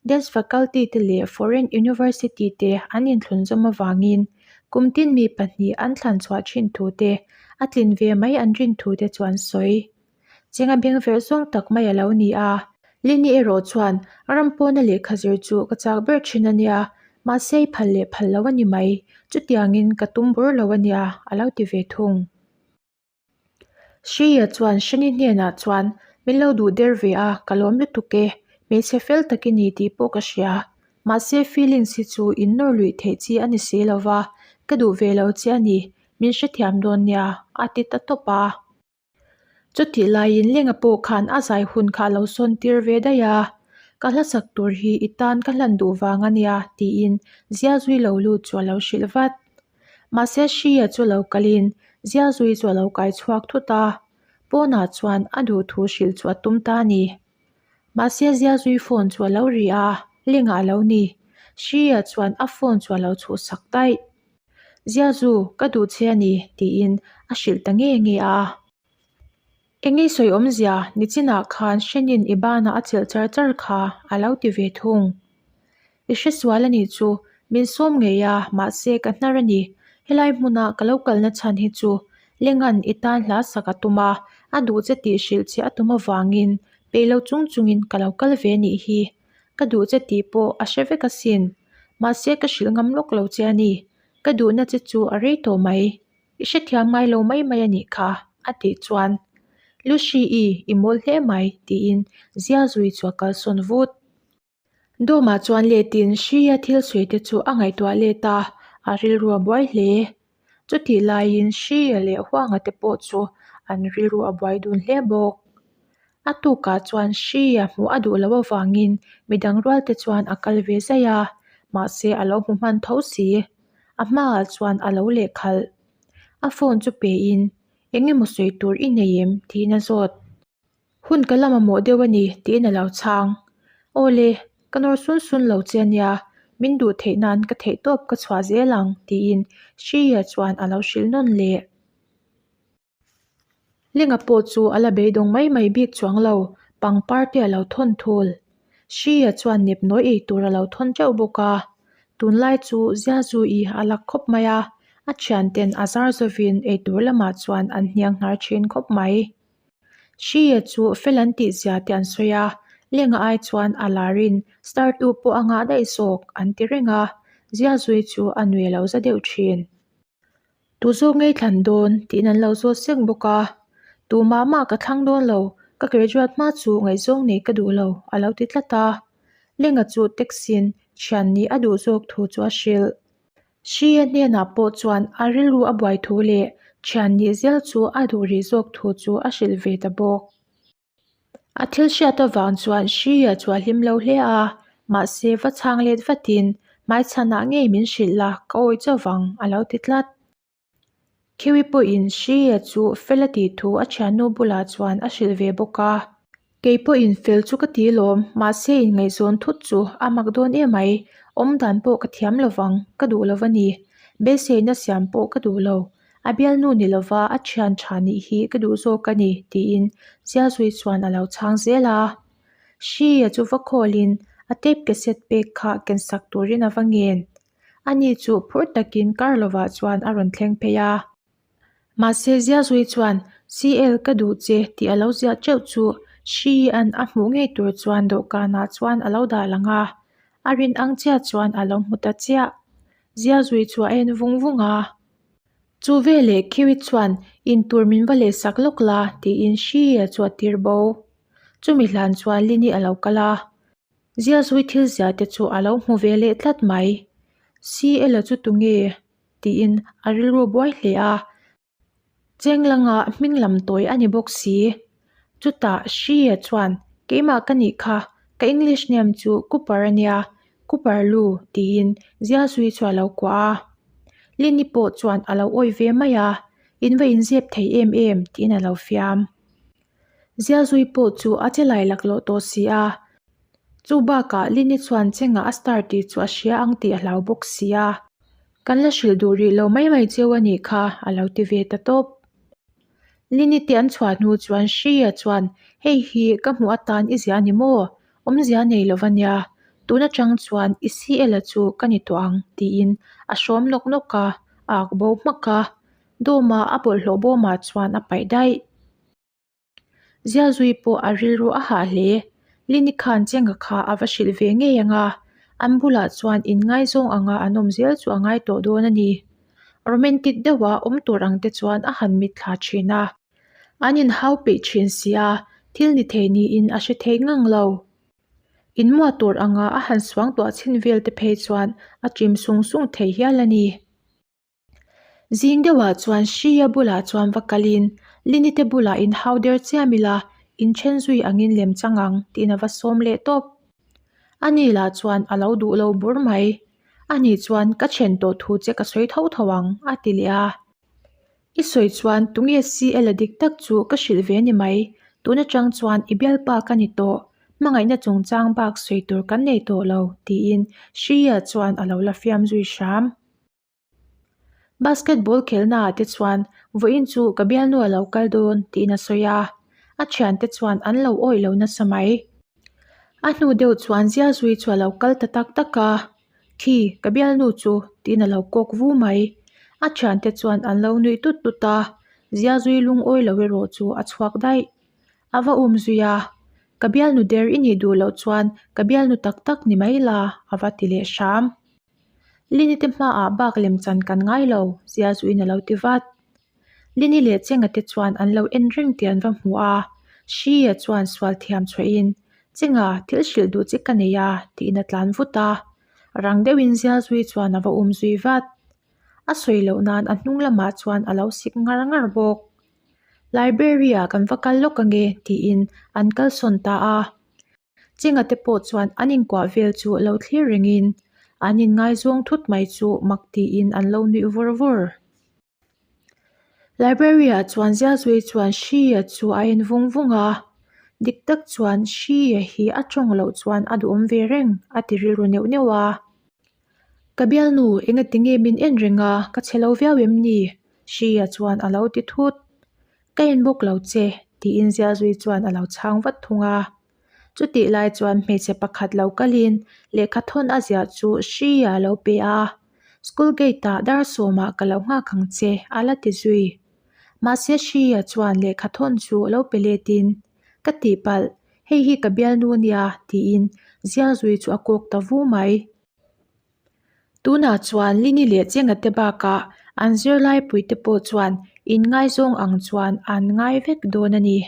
dance faculty te leh foreign university te an inthlunzawm avangin kum tin mi pahnih an thlan chhuah thin thu te, a tlin ve mai an rin thu te chu an sawi. Chenga beng verh zawng tak mai a lo ni a. Lini erawh chuan ram pawna lehkha zir chu ka chak ber thin a nia, mahse i phal leh phal lo a ni mai, chutiangin ka tum bur lo a nia, a lo ti ve thung. Shreya chuan Shani hnenah chuan, Min lo duh der ve a, ka lawm lutuk e, hmeichhe fel tak i ni tih pawh ka hria. Mahse feelings hi chu in nawr luih theih chi a ni si lo va, ka duh ve lo che a ni, min hrethiam dawn nia, a ti ta tawp a. Chutih laiin Lenga pawh khan a zai hun kha a lo sawn tir ve daih a, Ka hla sak tur hi i tan ka hlan duh vang a nia tiin Ziazui lo lut chu a lo hrilh vat. Mahse Hria chu lo kalin Ziazui chu a lo kai chhuak thut a, pawnah chuan a duh thu hrilh chu a tum ta a ni. Mahse Ziazui phone chu a lo ri a, Lenga a lo ni. Hria chuan a phone chu a lo chhuhsak daih. Ziazu, ka duh che a ni, tiin a hrilh ta nge nge a. Eng nge sawi awmzia, nichinah khan Hrenin i banah a chelh char char kha, a lo ti ve thung. I hresual a nih chu, min sawm ngei a, mahse ka hnar a ni. Helai hmuna ka lo kalna chhan hi chu Lengan i tan hla sak a tum a, a duh che tih hrilh che a tum avangin peih lo chung chungin ka lo kal ve nih hi. Ka duh che tih pawh a hre vek asin. Mahse ka hrilh ngam lawk lo che a ni. Ka duhna che chu a rei tawh mai. I hrethiam ngai lo mai mai a nih kha, a tih chuan Lucy-i i mawl hle mai tiin Ziazui chu a kalsawn vut. Dawmah chuan letin Hria thil sawi te chu a ngaihtuah let a, a rilru a buai hle. Chutih laiin Hria leh Huanga te pawh chu an rilru a buai dun hle bawk. A tukah chuan Hria hmuh a duh loh avangin midang rual te chuan a kal ve zaih a, mahse a lo hmu hman tho si. A hmaah chuan a lo lehkhalh. A phone chu pein, Eng emaw sawi tur i nei em? tiin a zawt. Hun ka la mamawh deuh a ni tiin a lo chhang. Aw le, ka nawr sun sun lo che a nia, min duh theih nan ka theih tawp ka chhuah zel ang tiin Shreya chuan a lo hrilh nawn leh. Lenga pawh chu a la beidawng mai mai bik chuang lo, pangpar te a lo thawn thul. Shreya chuan nep nawi ei tur a lo thawn teuh bawk a, tunlai chu Ziazu-i a lak khawp mai a, a thianten a zar zawin eitur lamah chuan an hniang hnar thin khawp mai. Hria chu fel an tih zia te an sawi a, Lenga ai chuan a larin star tu pawh a ngah daih zawk an ti reng a, Ziazui chu a nui lo za deuh thin. Tu zawk ngei thlan dawn tiin an lo zawt sek bawk a, Tu mah mah ka thlang dawn lo, ka graduate hma chu ngaihzawng nei ka duh lo a lo ti tlat a, Lenga chu taxi-in thian nih a duh zawk thu chu a hrilh. Hria hnenah pawh chuan a rilru a buai thu leh thian nih zel chu a duh rih zawk thu chu a hrilh ve ta bawk. A thil hriat avang chuan Hria chu a hlim lo hle a, mahse va chhang let vatin hmaichhanah ngei min hrilh la ka awih chauh vang a lo ti tlat. Khiwi pawhin Hria chu fel a tih thu a thiannu bulah chuan a hrilh ve bawk a. Kei pawhin fel chu ka ti lawm, mahse inngaihzawn thut chu a mak dawn emai, awm dan pawh ka thiam lo vang, ka duh lo a ni. Beiseina siam pawh ka duh lo, a bialnu ni lova a thian tha nih hi ka duh zawk a ni, tiin Ziazui chuan a lo chhang zel a. Hria chu va khawlin a tape cassette pek kha kensak turin a va ngen. Ani chu phur takin kar lovah chuan a rawn thleng phei a. Mahse Ziazui chuan CL ka duh che tih a lo ziah teuh chu Hri-a'n a hmuh ngei tur chuan dawhkanah chuan a lo dah lang a, a rin ang chiah chuan a lo hmu ta chiah. Ziazui chu a en vung vung a. Chu veleh Khiwi chuan intur min va lehsak lawk la tiin Hri-a chu a tir bo. Chumi hlan chuan Lini a lo kal a. Ziazui thil zia te chu a lo hmu ve leh tlat mai. CL-a chu tunge? tiin a rilru buai hle a. Chenglanga hming lam tawi a ni bawk si. Chutah Hria chuan, Keimah ka nih kha, ka English name chu Cooper a nia, Cooper Lu tiin Ziazui chu a lo kuah a. Lini pawh chuan a lo awih ve mai a, In va inzep thei em em tiin a lo fiam. Ziazui pawh chu a che lai laklawh tawh si a, chu bakah Lini chuan chengah a star tih chu a hria ang tih a hlau bawk si a, kan la hrilh duh rih lo mai mai cheu a nih kha a lo ti ve ta tawp. Lini te an chhuah hnu chuan Shreya chuan, Hei hi ka hmuh atan i ziah a ni maw? Awmzia nei lo va nia, tun atang chuan i CL-a chu ka ni tawh ang, tiin a hrawm nawk nawk a, a ak bo hmak a. Dawma a bawlhhlawh bawmah chuan a paih daih. Zialzui pawh a rilru a hah hle. Lini khan Chenga kha a va hrilh ve ngei ang a, an bulah chuan inngaizawng anga an awm zel chu a ngai tawh dawn a ni. Romantic deuha awm tur ang te chuan a han mitthla thin a. An inhau peih thin si a, thil ni thei niin a hre thei ngang lo. Inmuah tur anga a han suangtuah chhin vel te phei chuan a chim sung sung thei hial a ni. Zing deuhah chuan Shia bulah chuan va kalin Lini te bulah inhau der chiam ila, inthen zui angin lem chang ang tiin a va sawm leh tawp. Ani lah chuan a lo duh lo bur mai. Ani chuan ka then tawh thu che ka sawi tho tho ang a ti leh a. I sawi chuan tunge CL a dik tak chu ka hrilh ve ni mai. Tun atang chuan i bialpa ka ni tawh. Hmangaihna chungchang bak sawi tur kan nei tawh lo tiin Shia chuan a lo la fiam zui hram. Basketball khelhna ah te chuan vawiin chu ka bialnu a lo kal dawn tiin a sawi a, a thiante chuan an lo awih lo nasa mai. A hnu deuh chuan Ziazui chu a lo kal ta tak tak a, khi ka bialnu chu tiin a lo kawk vu mai. A thiante chuan an lo nuih tut tut a, Ziazui lungawi lo erawh chu a chhuak daih. A va um zui a, ka bialnu der i nih duh loh chuan ka bialnu tak tak ni mai la a va ti leh hram. Lini te hmaah bak lem chan kan ngai lo, zia zuiin a lo ti vat. Lini leh Chenga te chuan an lo en reng tih an va hmu a, Shia chuan sual thiam chhuahin, Chenga, thil hrilh duh che ka nei a, tiin a tlan vut a. Rang deuhin zia zui chuan a va um zui vat. A sawi loh nan a hnung lamah chuan a lo sik ngar ngar bawk. Library-ah kan va kal lawk ange, tiin an kalsawn ta a. Chinga te pawh chuan an inkuah vel chu lo thlir rengin an inngaizawng thut mai chu mak tiin an lo nuih vur vur. Library ah chuan Zialzui chuan Shia chu a en vung vung a, dik tak chuan Shia hi a tawng loh chuan a duhawm ve reng a ti rilru neuh neuh a. Ka bialnu engati nge min en reng a, ka chhe lo viau em ni? Shia chuan a lo ti thut. Ka en bawk lo che, tiin Zialzui chuan a lo chhang vat thung a. Chutih lai chuan hmeichhe pakhat lo kalin lehkha thawn a ziah chu Shri-a lo pe a, School gate-ah dar sawmah ka lo nghak ang che, a la ti zui. Mahse Shri-a chuan lehkha thawn chu lo pe letin, Ka tihpalh, hei hi ka bialnu nia, tiin Zialzui chu a kawk ta vu mai. Tunah chuan Lini leh Chenga te bakah an zirlaipuite pawh chuan inngaizawng ang chuan an ngai vek dawn a ni.